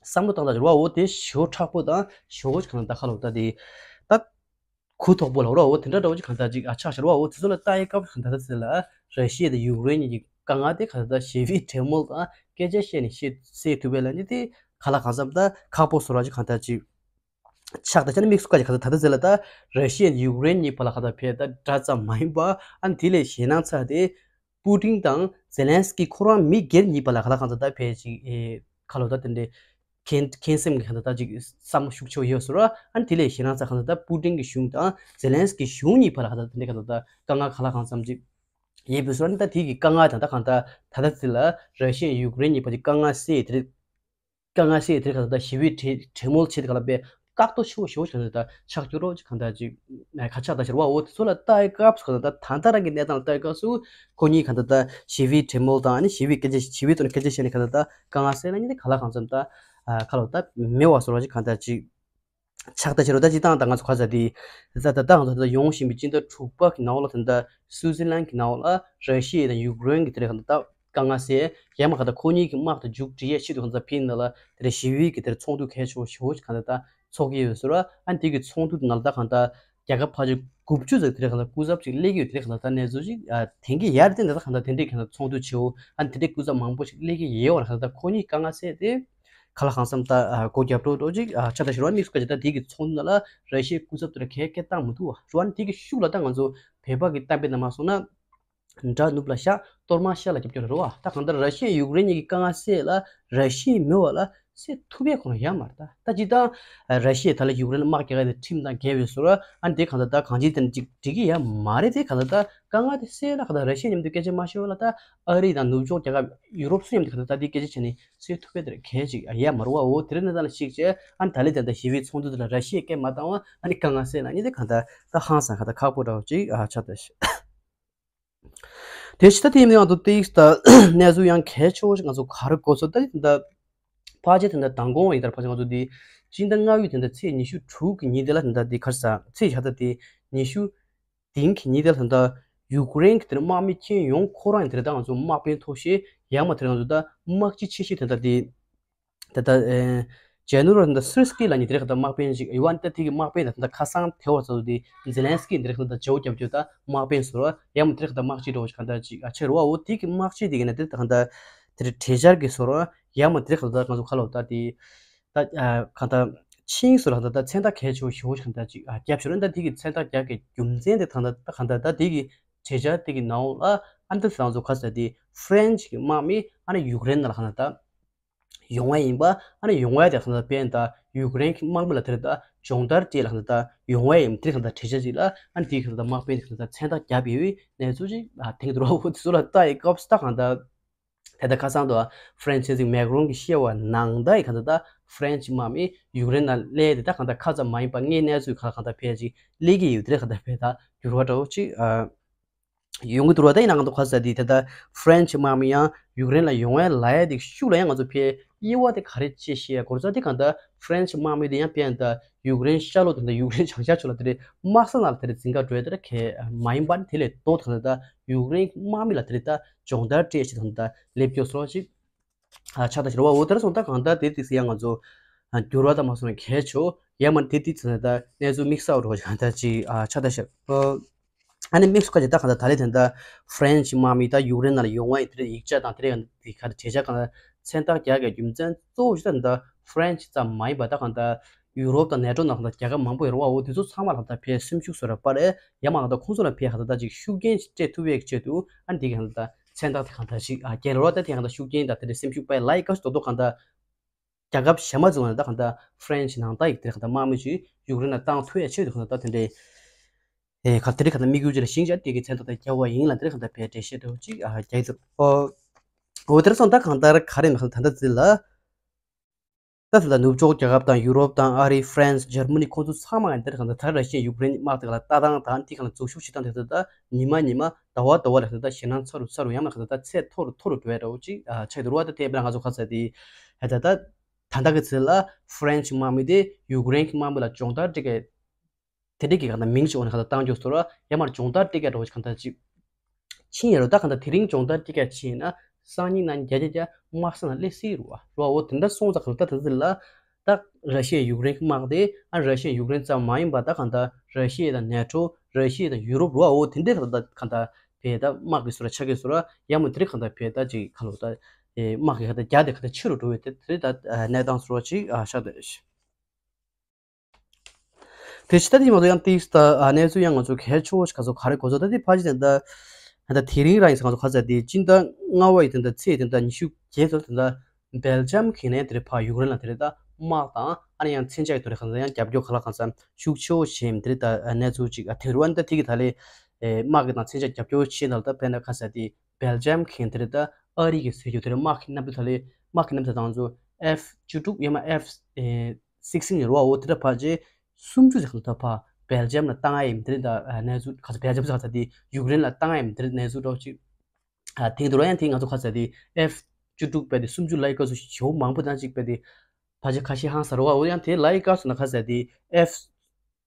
བསམ་བློ་བཏང་ད་ཟེར་བ། འོ་དེ་ཞེ་པོ་མཁྲེགས་པོ་དང་ཞེ་པོ་གང་ལྟར་ད་ཁ་ལོ་ད་དེ་ད། གུ་དོག་པོ་ལབ་རོགས། འོ་དེ་འདྲ་འདྲ་བོ་ཅིག་གང་ལྟར་ཅིག་ཨ་ཆགས་ཤར་བ། འོ་དེ་ཚོ་ལ་ལྟ་ཡི་སྐབས་གང་ལྟར་ད་ཚེ་ལ་ར་ཤི་ཡ་དང་ཡུཀ་རེན་གཉིས་ཀྱི་དཀའ་ངལ་དེ་གང་ལྟར་ཞི་བའི་གྲོས་མོལ་དང་སྐད་ཆ་བཤད་ནས་ཤེས་སེལ་ཐུབ་པའི་ལ་ནི་དེ་ག་ལ་གང་འཚམ་ད་ཁག་པོ་བཟོ་ར་ཅིག་གང་ལྟར་ཅིག་ཆགས་ད་ཆ་ནི་དམིགས་སུ་བཀར་ཅིག་གང་ལྟར་ད་ཚེ་ལ་ད་ར་ཤི་ཡ་ཡུཀ་རེན་གཉིས་བར་ལ་གང་ལྟར་བས་ད་འདྲ་ཙམ་མ་ཡིན་པ་ཨ་ནི་དེ་ལས་ཞེད་སྣང་ཚ་དེ། པུ་ཏིན་དང་ཛེ་ལན་སི་ཀི་ཁོ་རང་མི་སྒེར་གཉིས་བར་ལ་ག་ལ་གང་ཚ་ད་ཕལ་ཅིག་ཨེ་ཁ་ལོ་ད་དེ་འདྲའི་ཁེན་ཁེན་སེམས་ཀྱི་གང་ཚ་ད་ཅིག་བསམ་བློ་ཤུགས་ཆེ་བ་ཡོད་ཟེར་བ། ཨ་ནི་དེ་ལས་ཞེད་སྣང་ཚ་གང་ཚ་ད་པུ་ཏིན་གྱི་གཞུང་དང་ཛེ་ལན་སི་ཀི་གཞུང་གཉིས་བར་ལ་གང་ཚ་དེ་འདྲའི་གང་ཚ་ད་དཀའ་ངལ་ག་ལ་གང་འཚམ་ཅིག་ཡོད་པའི་ཟེར་བ། ཨ་ནི་ད་དེ་གི་དཀའ་ངལ་དང་ད་གང་ད་ད་ད་ཚེ་ལ་ར་ཤི་ཡ་ཡུཀ་རེན་གཉིས་བར་གྱི་དཀའ་ངལ་སེལ་དེ་རེད། དཀའ་ངལ་སེལ་དེར་གང་ལྟར་ཞི་བའི་གྲོས་གྲོས་མོལ་བྱེད་དེ་ག་ལ་པའི་བཀག་རྡོ་ཆེ་བོ་ཞེ་བོ་ཞིག་གང་ལྟར་ཆགས་ཀྱི་རོགས་ཀྱི་གང་ལྟར་ཅིག་ཁ་ཆག་ལྟ་ཞེར་བ། འོ་དེ་ཚོ་ལ་ལྟ་ཡི་སྐབས་སུ་གང་ལྟར་ད་ལྟ་རང་གི་གནས་སྟངས་ལ་ལྟ་ཡི་སྐབས་སུ་ཁོ་གཉིས་གང་ལྟར་ད་ཞི་བའི་གྲོས་མོལ་དང་ནི་ཞི་བའི་སྐད་ཆ་ཞི་བའི་ཐོག་ནས་སྐད་ཆ་བཤད་ནས་གང་ལྟར་ད་དཀའ་ངལ་སེལ་ན་ཉིད་དེ་ག་ལ་གང་འཚམ་ད་ཁ་ལོ་ད་མེད་བ་བཟོ་རོགས་ཀྱི་གང་ལྟར་ཅིག་ཆགས་ལྟ་ཞེར་བ། ད་སྤྱིར་བཏང་ད་ང་ཚོ་ག་ཟེར་དེ་ད་ད་ད་ང་ཚོ་ད་ཡོང་བཞིན་པའི་སྤྱི་ཟླ་དྲུག་པ་གི་ནང་ལ་ད་ད་སུའུ་ཙི་ལན་གི་ནང་ལ་ར་ཤི་ཡ་དང་ཡུཀ་རེན་གི་དེ་རེད་གང་ལྟར་ད། དཀའ་ངལ་སེལ་ཡང་མ་གང་ལྟར་ཁོ་གཉིས་ཀྱི་དམག་དང་མཇུག་སྒྲིལ་ཡས་ཆེད་དུ་གང་ལྟར་ཕིན་ནང་ལ་དེ་རེད་ཞི་བའི་གི་དེར་ཚོགས་འདུ་གལ་ཆེ་བོ་ཞེ་བོ་ཞིག་གང་ལྟར་ད་ཚོགས་ཀྱི་ཡོད་ཟེར་བ། ཨ་ནི་དེ་གི་ཚོགས་འདུ་ནང་ལ་ད་གང་ལྟར་རྒྱལ་ཁབ་ཕལ་ཆེར་དགུ་བཅུ་ཙམ་དེ་རེད་གང་ལྟར་སྐུ་ཚབ་ཅིག་སླེབས་ཀྱི་ཡོད། དེ་རེད་གང་ལྟར་ད་གནས་ཚུལ་ཞིག་ཨ་དེང་གི་ཡར་བརྟེན་ད་ད་གང་ལྟར་དེ་འདྲའི་གང་ལྟར་ཚོགས་འདུ་ཆེ་བོ་ཨ་ནི་དེ་འདྲའི་སྐུ་ཚབ་མང་པོ་ཞིག་སླེབས་ཀྱི་ཡོད་བ། གང་ལྟར་ཁོ་གཉིས་དཀའ་ངལ་སེལ་ཏེ་ག་ལ་གང་འཚམ་ད་སྒོ་རྒྱབ་འགྲོ་འགྲོ་ཅིག་ཆགས་ད་ཞེར་བ། དམིགས་སུ་བཀར་ཅིག་ད་དེ་གི་ཚོགས་འདུ་ནང་ལ་ར་ཤི་ཡའི་སྐུ་ཚབ་དེ་རེད་གས་སྐད་བཏང་མི་ཐུབ་བ་ཞེར་བ། ཨ་ནི་དེ་གི་ཤུགས་ལ་ད་ང་ཚོ་བོད་པ་གི་གཏམ་དཔེ་ནང་མ་སོང་ན། དགྲ་ནུབ་ལ་བཞག་གཏོར་མ་ཤར་ལ་རྒྱབ་སྐྱོར་རེད་བ། ད་གང་ལྟར་ར་ཤི་ཡ་ཡུཀ་རེན་གཉིས་ཀྱི་དཀའ་ངལ་སེལ་ལ་ར་ཤི་ཡའི་མི་བ་ལ་སེལ་ཐུབ་པའི་ཁོ་རང་ཡ་མ་རེད། ད་ད་ཅི་ད་ར་ཤི་ཡ་ད་ལ་ཡུཀ་རེན་ལ་དམག་རྒྱག་ཡ་དེ་ཁྲིམས་དང་འགལ་བའི་བཟོ་འདྲ། ཨ་ནི་དེ་གང་ལྟར་ད་གང་ཅི་དེ་འདྲ་ཅིག་འགྲིག་གི་ཡ་མ་རེད། དེ་གང་ལྟར་ད་དཀའ་ངལ་དེ་སེལ་ལ་གང་ལྟར་ར་ཤི་ཡ་མཉམ་དུ་སྐད་ཆ་མ་ཤོད་ལ་ད་ཨ་རི་དང་ནུབ་ཕྱོགས་རྒྱལ་ཁབ་ཡུ་རོབ་སུ་མཉམ་དུ་གང་ལྟར་ད་དེ་སྐད་ཆ་བྱས་ནས་སེལ་ཐུབ་པའི་དེར་གལ་ཅིག་ཡ་མ་རེད་བ། འོ་དེ་རིང་གནས་སྟངས་ལ་གཞིགས་བྱས་ཨ་ནི་ད་ལས་དེ་ད་ཞི་བའི་ཚོགས་འདུ་དེ་ལ་ར་ཤི་ཡས་སྐད་མ་བཏང་བ་ཨ་ནི་དཀའ་ངལ་སེལ་ལ་ནི་དེ་གང་ལྟར་ད་ཧང་སང་གང་ལྟར་ཁག་པོ་འདྲ་བོ་ཅིག་ཨ་ཆགས་ད་ཤི། དེ་ཕྱི་ད་དེ་ཡིན་ན་ང་ཚོ་ཏིག་ད་གནས་ཚུལ་ཡང་གལ་ཆེ་བོ་ཞིག་ང་ཚོ་ག་རེ་གོ་སོང་། ད་ནི་ད་ཕལ་ཆེར་དེ་འདྲ་མདང་དགོང་ཡིན་ད་ཕལ་ཆེར་ང་ཚོ་དེ་སྤྱི་ཟླ་ལྔ་པའི་དེ་འདྲ་ཚེས་ཉི་ཤུ་དྲུག་གི་ཉིན་དེ་ལ་དེ་འདྲ་དེ་ག་རེ་ཟ་ཚེས་ཡ་ད་དེ་ཉི་ཤུ་དེང་གི་ཉིན་དེ་ལ་དེ་འདྲ་ ཡུཀ་རེན་གྱི་དེར་དམག་མི་ཁྱོན་ཡོངས་ཁོ་རང་ཡང་དེར་ད་ང་ཚོ་དམག་དཔོན་ཐོག་ཤེས་ཡང་མ་དེར་ང་ཚོ་ད་དམག་སྤྱི་ཆེ་ཤོས་དེ་ད་དེ། ད་ལྟ་ཨེ་ཇེ་ནུ་ར་ད་སིར་སི་ཀི་ལ་ཉིན་དེ་རེ་ཁ་ད་དམག་དཔོན་ཅིག་ཡུ་ཨན་ད་དེ་གི་དམག་དཔོན་ད་ད་ཁ་སང་དེ་བར་ཚོ་དེ་ཛེ་ལན་སི་ཀི་དེ་རེ་ཁ་ད་ཇོ་རྒྱབ་ཇོ་ད་དམག་དཔོན་སོ་ར་ཡ་མ་དེ་རེ་ཁ་ད་དམག་སྤྱི་འགྲོ་ཁ་ད་ཅིག་ཨ་ཆེ་རུ་བ་འོ་དེ་གི་དམག་སྤྱི་དེ་གི་ན་དེ་ད་ཁ་ད་དེ་རེ་གྲོས་འཆར་གི་སོ་ར་ཡ་མ་དེ་རེ་ཁ་ད་ང་ཚོ་ཁ་ལོ་ད་དེ་ད་ཁ་ད་ཆིང་སོ་ར་ཁ་ད་ད་མཚན་རྟགས་གལ་ཆེ་བོ་ཞེ་བོ་ཁ་ད་ཅིག་ཨ་རྒྱབ་ཆོ་ར་ད་དེ་གི་མཚན་རྟགས་རྒྱབ་གི་རྒྱུ་མཚན་དེ་ད་ད་ཁ་ད་ད་དེ་གི་གྲོས་འཆར་དེ་གི་ནང་ལ་ཨ་ད་ང་ཚོ་ཁ་ད་དེ་ཧྥ་རན་སི་གི་དམག་མི་ཨ་ནི་ཡུཀ་རེན་ན་ལ་ཁ་ད་ད། ཡོང་བ་ཡིན་པ། ཨ་ནི་ཡོང་བ་དེ་ཁ་ད་དཔེར་ན་ད་ཡུཀ་རེན་གྱི་དམག་མི་ལ་དེར་ད་སྦྱོང་བརྡར་སྤྲད་ལ་ཁ་ད་ཡོང་བ་ཡིན་དེར་ཁ་ད་གྲོས་འཆར་ཅིག་ལ་ཨ་ནི་དེའི་ཁ་ད་དམག་དཔོན་དེ་ཁ་ད་མཚན་རྟགས་བརྒྱབ་ཡོད་པའི་གནས་ཚུལ་ཅིག་ཨ་ཐེངས་དུ་རོ་དེ་ཚོ་ལ་ལྟ་ཡི་སྐབས་སུ་ད་ཁ་ད་དེ་ད་ཁ་སང་དུ་ཧྥ་རན་སི་སྲིད་འཛིན་མེག་རོན་གྱིས་བཤད་པ་ནང་ད་ཡི་ཁ་ད་ད་ཧྥ་རན་སི་དམག་མི་ཡུཀ་རེན་ལ་སླེབས་དེ་ད་ཁ་ད་ཁ་ཙམ་མ་ཡིན་པ་དངོས་གནས་ཚུལ་ཁ་ཁ་ད་ཕལ་ཅིག་སླེབས་ཀྱི་ཡོད་དེར་ཁ་ད་ཕལ་ད་འགྱུར་བ་འདྲ་བོ་ཅིག་ཨ། ཡོང་གི་འདུག་ར། ད་ཡིན་ན་ང་ཚོ་ག་ས་དེ་ད་ལྟ་ཧྥ་རན་སི་དམག་མི་ཡང་ཡུཀ་རེན་ལ་ཡོང་ཡ་ལ་ཡ་དེ་ཤུགས་ལ་ཡང་ང་ཚོ་ཕའི་དབྱེ་བ་དེ་ག་རེ་བྱེད་ཤེས་ཡ་སྐོར་ཙ་དེ་གང་ལྟར་ཧྥ་རན་སི་དམག་མི་དེ་ཡང་ཕན་ད་ཡུཀ་རེན་ཤར་ལྷོ་དང་ད་ཡུཀ་རེན་བྱང་ཤར་ཕྱོགས་ལ་དེ་རེད་དམག་ས་ནང་ལ་དེ་རེད་འཛིང་ག་འགྲོ་ཡ་དེ་ར་གལ་མ་ཡིན་པ་ནི་དེ་ལས་ལྡོག་ད་ད་ཡུཀ་རེན་དམག་མི་ལ་དེ་རེད་ད་སྦྱོང་བརྡར་སྤྲད་ཤེས་དང་ད་སླེབས་སྐྱོ་སོགས་ཤིག་ཆགས་ད་ཤར་བ་འོ་དེ་ར་སོང་ད་གང་ལྟར་དེ་དེ་སི་ཡང་ང་ཚོ་འགྱུར་བ་དང་མ་སོང་གལ་ཆོ་ཡ་མ་དེ་དེ་ཚོ་ད་གནས་ཚུལ་དམིགས་བསལ་འགྲོ་གང་ལྟར་ཅིག་ཆགས་ད་ཤར། ཨ་ནི་དམིགས་སུ་བཀར་ཅིག་ད་གང་ལྟར་ད་ལེ་དེ་འདྲ་ཧྥ་རན་སི་དམག་མི་ད་ཡུཀ་རེན་ནང་ལ་ཡོང་བ་ཡིན་དེ་འདྲ་ཡིག་ཆ་དང་དེ་འདྲ་ཡང་དེ་ག་རེ་བྱེད་བྱ་གང་ལྟར་མཚན་རྟགས་རྒྱག་གི་རྒྱུ་མཚན་གཙོ་བོ་ཞིག་ད་འདི་ཧྥ་རན་སི་ཙམ་མ་ཡིན་པ་ད་གང་ལྟར་ཡུ་རོབ་དང་ནེ་ཊོ་ནང་གང་ལྟར་རྒྱལ་ཁབ་མང་པོ་ཡོད་རེད་བ། འོ་དེ་ཚོ་ཚང་མ་ལ་གང་ལྟར་ཕའི་སེམས་ཤུགས་བཟོ་ར་པ་རེད་ཡ་མ་གང་ལྟར་ཁོང་ཚོ་ལ་ཕའི་གང་ལྟར་ད་ཅིག་ཤུགས་རྐྱེན་ཞིག་སྤྲད་ཐུབ་པའི་ཆེད་དུ་ཨ་འདི་གང་ལྟར་མཚན་རྟགས་དེ་གང་ལྟར་ཞིག་ཨ་རྒྱལ་ལོ་ད་དེ་གང་ལྟར་ཤུགས་རྐྱེན་ད་དེ་འདྲ་སེམས་ཤུགས་པའི་ལ་ཡི་ག་ཞིག་རྡོག་རྡོག་གང་ལྟར། རྒྱལ་ཁབ་གཞན་མ་ཚོ་ནང་ད་གང་ལྟར་ཧྥ་རན་སི་ནང་ད་ཡིག་དེ་གང་ལྟར་དམག་མི་ཚོས་ཡུཀ་རེན་ལ་བཏང་ཐུབ་ཡ་ཆེད་དུ་གང་ལྟར་ད་དེ་འདྲའི་ཨེ་ག་དེ་རིགས་གང་ལྟར་དམིགས་ཡུལ་ཅིག་ལ་ཤིང་བྱ་དེ་གི་མཚན་རྟགས་དང་རྒྱལ་བ་ཡིན་ལ་དེ་རིགས་གང་ལྟར་བས་འགྲེལ་བཤད་འདྲ་བོ་ཅིག་ཨ་རྒྱག་ཡི་འདུག་ཨོ་འོ་དེར་སོང་ད་གང་ལྟར་ག་རེ་མི་གང་ལྟར་ད་ལྟ་ཚེ་ལ་ད་ལྟ་ནུབ་ཕྱོགས་རྒྱལ་ཁབ་དང་ཡུ་རོབ་དང་ཨ་རི་ཧྥ་རན་སི་ཇར་མ་ནི་ཁོང་ཚོ་ཚང་མ་གང་ལྟར་གང་ལྟར་ད་ར་ཤི་ཡ་ཡུཀ་རེན་དམག་དེ་ག་ལ་ལྟ་སྟངས་དང་དེ་གང་ལ་འཛུལ་ཞུགས་བྱེད་སྟངས་དེ་ད་ལྟ་ཉི་མ་ཉི་མ་ཟླ་བ་ཟླ་བ་ལ་གང་ལྟར་ཞེད་སྣང་ཚ་རུ་ཚ་རུ་ཡང་ལ་གང་ལྟར་ཚད་མཐོ་རུ་མཐོ་རུ་འགྲོ་ཡ་འདྲ་བོ་ཅིག་ཨ་ཆགས་འདུག་ར། ད་དེ་དཔེར་ན་ང་ཚོ་ག་ཚད་དེ་ཧ་ད་ད། ད་ལྟ་གི་ཚེ་ལ་ཧྥ་རན་སི་དམག་མི་དེ་ཡུཀ་རེན་གྱི་དམག་མི་ལ་སྦྱོང་བརྡར་སྤྲད་མཁན། དེ་འདྲས་ཀྱི་གང་ལྟར་མིང་ཞིག་འོ་ན་གང་ལྟར་བཏང་རྒྱུ་ཟེར་བ་ཡང་མར་སྦྱོང་བརྡར་སྤྲད་མཁན་འདྲ་བོ་ཞིག་གང་ལྟར་ཅིག་ཕྱིན་ཡོད་རེད། ད་གང་ལྟར་དེ་རིང་སྦྱོང་བརྡར་སྤྲད་མཁན་ཕྱིན་ན་སང་ཉིན་གནངས་ཉིན་བརྒྱ་ཆ་བརྒྱ་དམག་ས་ནང་སླེབས་སྲིད་རེད་བ། རེད་བ། འོ་དེ་འདྲ་སོང་ཙང་གང་ལྟར་ད་ལྟ་ཚེ་ལ་ད་ར་ཤི་ཡ་ཡུཀ་རེན་གྱི་དམག་དེ་ཨ་ར་ཤི་ཡ་ཡུཀ་རེན་ཙམ་མ་ཡིན་པ་ད་གང་ལྟར་ར་ཤི་ཡ་དང་ནེ་ཊོ་ར་ཤི་ཡ་དང་ཡུ་རོབ་རེད་བ། འོ་དེ་འདྲས་གང་ལྟར་གང་ལྟར་བས་ད་དམག་གི་ཟུར་ལ་ཆགས་ཀྱི་ཟུར་ལ་ཡང་མོ་དེ་རིང་གང་ལྟར་བས་ད་ཅིག་ག་ལོ་ད་དམག་གི་གང་ལྟར་རྒྱ་དེ་གང་ལྟར་ཆེ་རུ་འགྲོ་བའི་དེ་དེ་ད་གནས་སྟངས་ཟུར་ལ་ཅིག་ཤར་ད། དེ་ཕྱི་ད་དེ་མ་གཏོགས་ཡང་ཏིས་ད་གནས་ཚུལ་ཡང་ང་ཚོ་གལ་ཆེ་བོ་ཞིག་ག་ཚོ་ག་རེ་གོ་ཚོད་ད་དེ་ཕ་ཅི་དེ་ད་ད་དེ་རིང་རང་ཡིན་ས་ང་ཚོ་ག་ཚོད་དེ་སྤྱི་ཟླ་ལྔ་པ་ཡི་དེ་ད་ཚེས་དེ་ད་ཉི་ཤུ་བརྒྱད་ཚོ་དེ་ད་སྦེལ་ཇམ་གི་ནས་དེ་རེད་ཕ་ཡུཀ་རེན་ལ་དེ་རེད་ད་དམག་དང་ཨ་ནི་ཡང་མཚོན་ཆ་གི་དེ་རེད་གང་ཚ་ཡང་རྒྱབ་སྐྱོར་ག་ལ་གང་ཚ་ཤུགས་ཆེ་བོ་བྱེད་མི་དེ་རེད་ད་གནས་ཚུལ་ཅིག་ཨ་དེ་རུ་ཨ་ནི་ད་དེ་གི་ད་ལས་དམག་གི་དང་མཚོན་ཆ་རྒྱབ་སྐྱོར་བྱེད་ད་ལ་ད་ཕན་ད་ག་ཚ་དེ་སྦེལ་ཇམ་གི་དེ་རེད་ད་ཨ་རི་གི་ཟེར་རྒྱུ་དེ་རེད་དམག་གི་གནམ་གྲུ་ད་ལས་དམག་གི་གནམ་གྲུ་དང་ཚོ་ཨེཕ་བཅུ་དྲུག་ཡང་མ་ཨེཕ་སིག་སྟིན་རེད་བ། འོ་དེ་འདྲ་ཕལ་ཆེར་སུམ་ཅུ་ཙམ་ལ་ད་ཕར་སྦེལ་ཇམ་ལ་བཏང་ཡ་ཡིན་དེ་རེད་ད་གནས་ཚུལ་ག་ཚོད་སྦེལ་ཇམ་ཟེར་ག་ཚ་དེ་ཡུཀ་རེན་ལ་བཏང་ཡ་ཡིན་དེ་རེད་གནས་ཚུལ་འདྲ་བོ་ཅིག་ཨ་དེང་དུ་ར་ཡང་དེ་ང་ཚོ་ག་ཚ་དེ་ཨེཕ་བཅུ་དྲུག་པའི་དེ་སུམ་ཅུ་ལ་ཡི་སྐབས་སུ་ཞེ་པོ་མང་པོ་དང་ཅིག་པའི་དེ་ཕལ་ཆེར་ཁ་ཤས་ཧང་སང་རེད་བ། འོ་ཡང་དེ་ལ་ཡི་སྐབས་སུ་ན་ག་ཚ་དེ་ཨེཕ་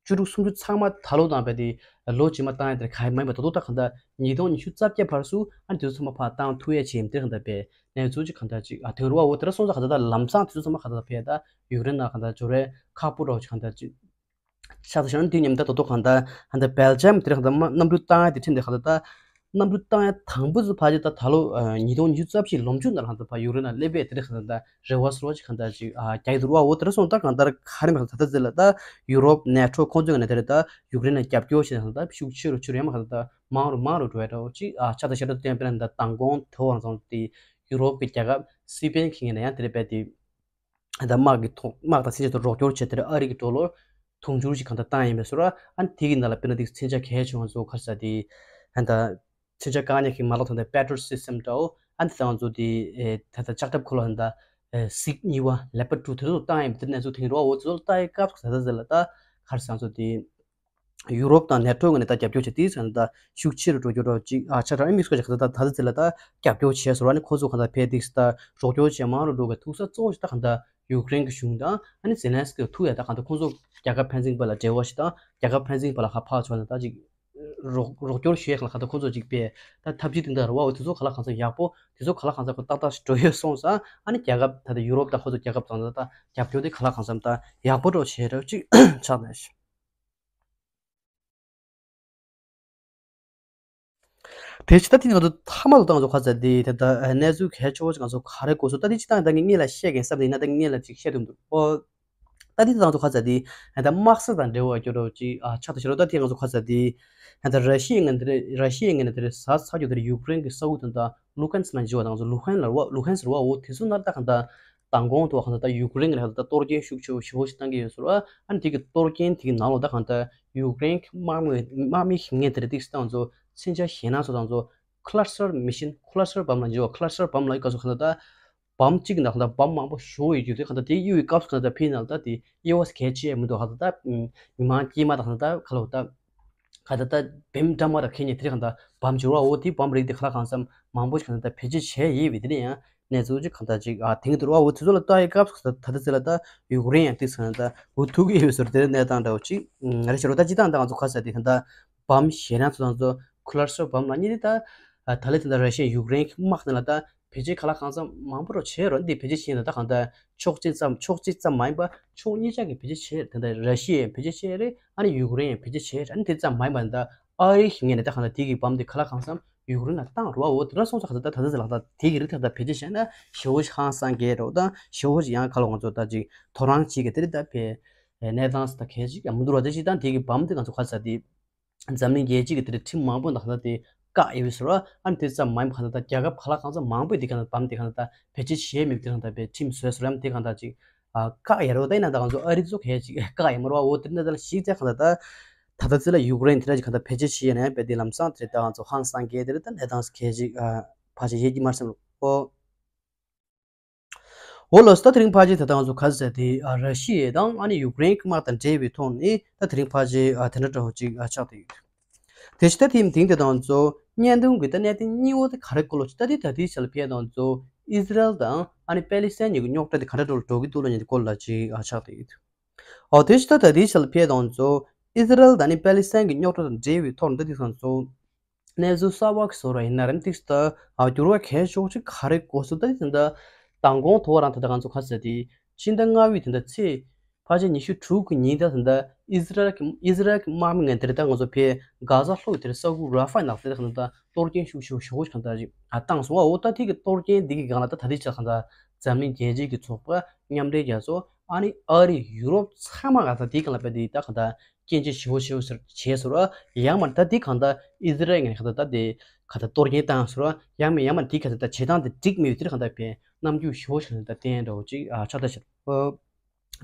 བཅུ་དྲུག་སུམ་ཅུ་ཚང་མ་ད་ལོ་དང་བས་དེ་ལོ་རྗེས་མ་བཏང་ཡ་དེ་ག་ཡི་མ་ཡིན་པ་ད་དུང་ད་གང་ལྟར་ཉིས་སྟོང་ཉི་ཤུ་རྩ་བརྒྱད་བར་སུ་ཨ་ནི་དེ་ཚོ་ཚང་མ་ཕར་བཏང་ཐུབ་ཡ་བྱེད་ཡིན་དེ་གང་ལྟར་བས་གནས་ཚུལ་ཅིག་གང་ལྟར་ཅིག་ཨ་དོན་རུ་བ། འོ་དེ་འདྲ་སོང་ཙང་གང་ལྟར་ད་ལམ་སང་དེ་ཚོ་ཚང་མ་གང་ལྟར་བས་ད་ཡུཀ་རེན་ནང་གང་ལྟར་འབྱོར་བའི་ཁག་པོ་འདྲ་བོ་ཅིག་གང་ལྟར་ཅིག་ཆགས་ཚར་ཤག་ཨ་ནི་དེ་མཉམ་ད་ད་དུང་གང་ལྟར་གང་ལྟར་སྦེལ་ཇམ་དེ་རིང་གང་ལྟར་མ་གནམ་གྲུ་བཏང་ཡ་དེ་ཁྲིམས་དེ་གང་ལྟར་ད་གནམ་གྲུ་བཏང་ཡ་དང་པོ་ཚོ་ཕལ་ཆེར་ད་ད་ལོ་ཉིས་སྟོང་ཉི་ཤུ་རྩ་བཞི་ལོ་མཇུག་ནང་ལ་གང་ལྟར་ཕར་ཡུཀ་རེན་ལ་སླེབས་པའི་དེ་རིང་གང་ལྟར་ད། རེ་བ་སོགས་ཅིག་གང་ལྟར་ཅིག་ཨ་རྒྱག་གི་འདུག་ར། འོ་དེ་འདྲ་སོང་ད་གང་ལྟར་ག་རེ་མེད་ད་ད་ལྟ་ཚེ་ལ་ད་ཡུ་རོབ་ནེ་ཊོ་ཁོང་ཚོའི་ངོས་ནས་དེ་རེད་ད་ཡུཀ་རེན་ལ་རྒྱབ་སྐྱོར་བྱེད་ན་ད་ཤུགས་ཆེ་རུ་ཆེ་རུ་ཡང་མ་གང་ལྟར་ད་མང་རུ་མང་རུ་འགྲོ་ཡ་འདྲ་བོ་ཅིག་ཨ་ཆ་ད་ཤ་ད་བསྟན་པ་ད་མདང་དགོང་དེ་བར་མཚམས་དེ་ཡུ་རོབ་ཀྱི་རྒྱལ་ཁབ་སི་པེན་གྱི་ངོས་ནས་ཡང་དེ་རེད་པས་དེ་ད་དམག་གི་ཐོག་དམག་དང་མཚོན་ཆ་ཐོག་རོགས་སྐྱོར་བྱས་དེ་རེད་ཨ་རི་གི་ཌོ་ལར་དུང་ཕྱུར་ཅིག་གང་ལྟར་བཏང་ཡིན་པས་སོ་ར། ཨ་ནི་དེ་གི་ནང་ལ་དཔེར་ན་དེ་མཚོན་ཆ་གལ་ཆེ་བ་ཚོ་ག་རེ་ཟེར་དེ་ཨ་ད། མཚོན་ཆ་བཀག་ཉར་གྱི་མ་ལག་དང་དེ་པེ་ཊྲི་ཡོཊ་སི་སི་ཊེམ་འདྲ་བོ་ཨ་ནི་ཚང་ཚོ་དེ་ད་ལྟ་ལྕགས་ཁྲབ་འཁོར་ལོ་ད་ལྟ་སིག་གཉིས་པ་ལེ་པར་ཌི་ཊུ་དེ་ཚོ་བཏང་ཡིན་པ་དེ་གནས་ཚུལ་ཐོན་རོགས། འོ་དེ་ཚོ་ལྟ་ཡི་སྐབས་སུ་ད་ལྟ་ཟེར་ལ་ད་ག་རེ་ཟེར་ཚོ་དེ་ཡུ་རོབ་དང་ནེ་ཊོ་ངོས་ནས་ད་རྒྱབ་སྐྱོར་བྱེད་དེ་ཟེར་ན་ད་ཤུགས་ཆེ་རུ་འགྲོ་རྒྱུ་འདྲ་བོ་ཅིག་ཨ་ཆ་དྲག་ཨ་མི་སྐོར་ཅིག་ད་ལྟ་ད་ལྟ་ཟེར་ལ་ད་རྒྱབ་སྐྱོར་བྱས་སོ་ར། ཨ་ནི་ཁོ་ཚོ་ག་ད་ཕེ་ཏིག་ད་རོགས་སྐྱོར་བྱས་མང་རུ་འགྲོ་བའི་ཐུག་ས་གཙོ་བོ་ཞིག་ད་ག་ད་ཡུཀ་རེན་གྱི་གཞུང་དང་ཨ་ནི་ཛེ་ལན་སི་ཀི་ཐུག་ཡ་ད་ག་ད་ཁོ་ཚོ་རྒྱལ་ཁབ་ཕན་ཚུན་བར་ལ་འབྲེལ་བ་ཞིག་དང་རྒྱལ་ཁབ་ཕན་ཚུན་བར་ལ་ཧ་ཕག་ཆོག་ན་ད་ཅིག་རོགས་རོགས་སྐྱོར་ཞུ་ཡས་གང་ལ་གང་ལྟར་ཁོ་ཚོ་ཅིག་པས་ད་ཐབས་ཇུས་དེ་འདྲ་རེད་བ། འོ་དེ་ཚོ་གང་ལ་གང་འཚམ་ཡག་པོ། དེ་ཚོ་གང་ལ་གང་འཚམ་ཁོ་ཏག་ཏག་ཞིག་འགྲོ་ཡོད་སོང་ཙང་ཨ་ནི་རྒྱལ་ཁབ་ད་ལྟ་ཡུ་རོབ་དང་ཁོ་ཚོ་རྒྱལ་ཁབ་ཚང་ད་ད་རྒྱབ་སྐྱོར་དེ་གང་ལ་གང་འཚམ་ད་ཡག་པོ་འགྲོ་བྱས་རོགས་ཅིག་ཆགས་ནས། དེ་ཕྱི་ད་དེ་ང་ཚོ་མཐའ་མ་ལ་ད་ང་ཚོ་ག་ཚོད་དེ་ད་ལྟ་གནས་ཚུལ་གལ་ཆེ་བོ་ཅིག་ང་ཚོ་ག་རེ་གོ་སོང་། ད་དེ་ཅི་ད་ད་ངས་སྔོན་ལ་བཤད་མཁན་བསམ་དེ་ཡིན་ན་ད་ངས་སྔོན་ལ་ཅིག་བཤད་ཐུབ་འདུག་ཨོ། ད་དེ་ད་ང་ཚོ་ག་ཚོད་དེ་ད་དམག་ས་དང་འབྲེལ་བ་སྐྱོ་རོགས་ཅིག་ཨ་ཆགས་ཏེ་ཤི་རོགས། ད་དེ་ང་ཚོ་ག་ཚོད་དེ་ད་ར་ཤི་ཡའི་ངན་དེ་རེད། ར་ཤི་ཡའི་ངན་དེ་རེད། ཟ་ཚ་རྒྱུ་དེ་རེད། ཡུཀ་རེན་གྱི་ས་ཁུལ་དང་ད་ལུ་ཧན་སི་ལ་འཇུ་བ་དང་ང་ཚོ་ལུ་ཧན་ལ་རུ་བ་ལུ་ཧན་སི་རུ་བ་འོ་དེ་ཚོ་ནར་ད་གང་ད་མདང་དགོང་དུ་ཁ་ད་ཡུཀ་རེན་གི་ནས་ཁ་ད་གཏོར་སྐྱོན་ཤུགས་ཆེ་བོ་ཞེ་བོ་ཞིག་བཏང་གི་ཡོད་ཟེར་བ། ཨ་ནི་དེ་གི་གཏོར་སྐྱོན་དེ་གི་ནང་ལོགས་ད་གང་ད་ཡུཀ་རེན་གི་དམག་མི་དམག་མི་ཞིག་ངས་དེ་རིང་ཏིག་སི་ཏང་ཚོ་མཚོན་ཆ་ཞེད་སྣང་ཚོ་དང་ཚོ་cluster mission cluster bomb ལ་འཇུ་བ། cluster bomb ལ་ཡི་ག་ཚོ་གང་ད་བམ་གཅིག་གི་ནང་གང་ད་བམ་མང་པོ་ཞུ་ཡོད་རྒྱུ་དེ་གང་ད་དེ་གཡུག་ཡི་སྐབས་སུ་གང་ད་ཕི་ནང་ད་དེ་དབྱེ་བ་གལ་ཆེ་མི་འདུག་གང་ད་ད་མི་མང་དཀྱིལ་མ་ད་གང་ད་ད་ག་ལོ་ད། ག་ད་ལྟ་བེམ་འདྲ་མ་ར་ཁེ་ཉེ་དེ་རིང་ག་ད་བམ་འབྱོར་བ་འོ་དེ་བམ་རིགས་དེ་ག་ལ་གང་འཚམ་མང་པོ་ཞིག་ག་ད་ལྟ་བེད་སྤྱོད་བྱས་ཡིན་པའི་དེ་རིང་ཡང་གནས་ཚུལ་ཅིག་ག་ད་ཅིག་ཨ་དེང་དུ་ར་འོ་དེ་ཚོ་ལ་ལྟ་ཡི་སྐབས་སུ་ད་ད་ལྟ་ཚེ་ལ་ད་ཡུཀ་རེན་ཡང་ཏིག་ས་ད་འུ་ཐུག་གི་ཡོད་ཟེར་དེ་གནས་སྟངས་འདྲ་བོ་ཅིག་ཨ་རེ་ཤི་རོ། ད་ཅི་ད་ད་ང་ཚོ་ག་ས་དེ་ག་ད་བམ་ཞེ་རང་ཚོ་ད་ཚོ་ཁུ་ལར་སོ་བམ་ལ་གཉིས་དེ་ད་ད་ལེ་དེ་ད་ར་ཤི་ཡ་ཡུཀ་རེན་དམག་དེ་ལ་ད་བེད་སྤྱོད་ག་ལ་གང་འཚམ་མང་པོ་རོ་བྱས་རོ། འདི་བེད་སྤྱོད་བྱས་ན་ད་གང་ད་ཕྱོགས་གཅིག་ཙམ་ཕྱོགས་གཅིག་ཙམ་མ་ཡིན་པ་ཕྱོགས་གཉིས་ཆ་གི་བེད་སྤྱོད་བྱས། ད་ལྟ་ར་ཤི་ཡས་བེད་སྤྱོད་བྱས་རེད། ཨ་ནི་ཡུཀ་རེན་ཡས་བེད་སྤྱོད་བྱས་རེད། ཨ་ནི་དེ་ཙམ་མ་ཡིན་པ་ད་ཨ་རི་ཞིག་ངས་ནས་ད་གང་ད་དེ་གི་བམ་དེ་ག་ལ་གང་འཚམ་ཡུཀ་རེན་ལ་བཏང་རོ། འོ་དེ་འདྲ་སོང་ཙང་ག་ད་ད་ད་ད་ལག་ད་དེ་གི་རིགས་ད་ད་བེད་སྤྱོད་བྱས་ན་ཞེ་བོ་ཞིག་ཧང་སང་གས་རོ། ད་ཞེ་བོ་ཞིག་ཡང་ག་ལ་ང་ཚོ་ད་ཅིག་དོ་སྣང་བྱེད་གི་དེ་རེད། ད་བེད་གནས་སྟངས་ད་གལ་ཅིག་ཡང་མི་འདུག་ར། དེ་ཞིག་ད་དེ་གི་བམ་དེ་ང་ཚོ་ག་ས་དེ། འཛམ་གླིང་རྒྱལ་སྤྱི་གི་དེ་འདྲ་ཁྲིམས་མང་པོ་ནང་ད་དེ་བཀག་ཡོད་ཟེར་བ། ཨ་ནི་དེ་ཙམ་མ་ཡིན་པ་གང་ལྟར་རྒྱལ་ཁབ་ག་ལ་གང་ཚ་མང་པོས་དེ་གང་ལྟར་བམ་དེ་གང་ལྟར་བེད་སྤྱོད་བྱས་མེད་དེ་གང་ལྟར་བའི་ཁྲིམས་བཟོས་ཟེར་བ། ཨ་ནི་དེ་གང་ལྟར་ཅིག་ཨ་བཀག་ཡ་རོ། ད་ཡིན་ན་ད་གང་ཚོ་ཨ་རི་ཚོ་གས་ཅིག་བཀག་ཡ་མ་རོ། འོ་དེ་འདྲ་ད་ལ་ཞིག་ཚེ་གང་ལྟར་ད་ད་ལྟ་ཚེ་ལ་ཡུཀ་རེན་དེ་འདྲ་ཅིག་གང་ལྟར་བེད་སྤྱོད་བྱས་ཡ་ན་བས་དེ་ལམ་སང་དེ་ད་གང་ཚོ་ཧང་སང་གས་དེ་རེད། ད་གནས་སྟངས་གས་ཅིག་ཨ་ཕལ་ཆེར་ཡེ་གི་མར་སེམས་ཨོ། འོ་ལགས་སོ། ད་དེ་རིང་ཕལ་ཆེར་ད་ལྟ་ང་ཚོ་ག་ཟེར་དེ་ཨ་ར་ཤི་ཡ་དང་ཨ་ནི་ཡུཀ་རེན་གྱི་དམག་དང་འབྲེལ་བའི་ཐོག་ནས་ད་དེ་རིང་ཕལ་ཆེར་ཨ་དེ་འདྲ་འདྲ་བོ་ཅིག་ཨ་ཆགས་བསྡད་ཡོད། དེ་བཞིན་ད་དེའི་སྟེང་དེ་ད་ང་ཚོ་བརྙན་ཐུང་གི་ད་གནད་དོན་གཉིས་པོ་དེ་ག་རེ་སྐོར་ལ་ཅིག་ད་དེ་ད་དེའི་ཆ་ལ་ཕེབས་ད་ང་ཚོ་ཨི་ཟི་རལ་དང་ཨ་ནི་པེ་ལི་སི་ཐན་གཉིས་ཀྱི་རྙོག་དྲ་དེ་ག་འདྲ་འགྲོ་འགྲོ་གི་འདུག་ལ་ཉན་དེ་སྐོར་ལ་ཅིག་ཨ་ཆགས་བསྡད་ཡོད། འོ་དེ་བཞིན་ད་ད་དེའི་ཆ་ལ་ཕེབས་ད་ང་ཚོ་ཨི་ཟི་རལ་དང་ཨ་ནི་པེ་ལི་སི་ཐན་གྱི་རྙོག་དྲ་དང་འབྲེལ་བའི་ཐོག་ནས་ད་དེ་ང་ཚོ། གནས་ཚུལ་གསར་པ་གི་བཟོ་འདྲ་ཡིན་ན་རེད། ཏིག་ཏ་ཨ་འགྱུར་བ་གལ་ཆེ་ཤོས་ག་རེ་འགོ་ཚུགས་ད་དེ་ད་མདང་དགོང་དོ་རང་ད་ལྟ་ང་ཚོ་ག་ཟེར་དེ་ཕྱི་ཟླ་ལྔ་པའི་དེ་འདྲ་ཚེས་ཕལ་ཆེར་ཉི་ཤུ་དྲུག་གི་ཉིན་ད་ད་ཨི་ཟི་རལ་གི་ཨི་ཟི་རལ་གི་དམག་མི་ངན་དེ་རེད། ད་ང་ཚོ་ཕའི་གྷ་ཟ་ལྷོ་དེར་ས་ཁུལ་ར་ཧྥ་ནགས་ཚལ་ད་ད་གཏོར་སྐྱོན་ཤུགས་ཆེ་ཤོས་གང་ད་ཅིག་ཨ་བཏང་སོང་བ། འོ་ད་དེ་གི་གཏོར་སྐྱོན་འདི་གི་སྒང་ལ་ད་ད་ལྟའི་ཆ་གང་ད་འཛམ་གླིང་རྒྱལ་སྤྱིའི་གི་ཚོགས་པ་མཉམ་འབྲེལ་རྒྱལ་ཚོགས་ཨ་ནི་ཨ་རི་ཡུ་རོབ་ཚང་མ་ག་ད་དེ་གང་ལ་ཕའི་དེ་ད་གང་ད། སྐྱོན་བརྗོད་ཞེ་པོ་ཞེ་པོ་ཟེར་བྱས་སོང་ར། ཡང་མར་ད་འདི་གང་ལྟར་ཨི་ཟི་རལ་ངན་གང་ལྟར་ད་དེ་གང་ལྟར་གཏོར་སྐྱོན་བཏང་སོང་ར། ཡང་མིན་ཡང་མར་འདི་གང་ལྟར་ད་བྱེད་སྟངས་དེ་འགྲིག་མེད་པའི་དེར་གང་ལྟར་བས་རྣམ་འགྱུར་ཞེ་པོ་ཞིག་ད་བསྟན་འདྲ་བོ་ཅིག་ཨ་ཆགས་ད་ཤར།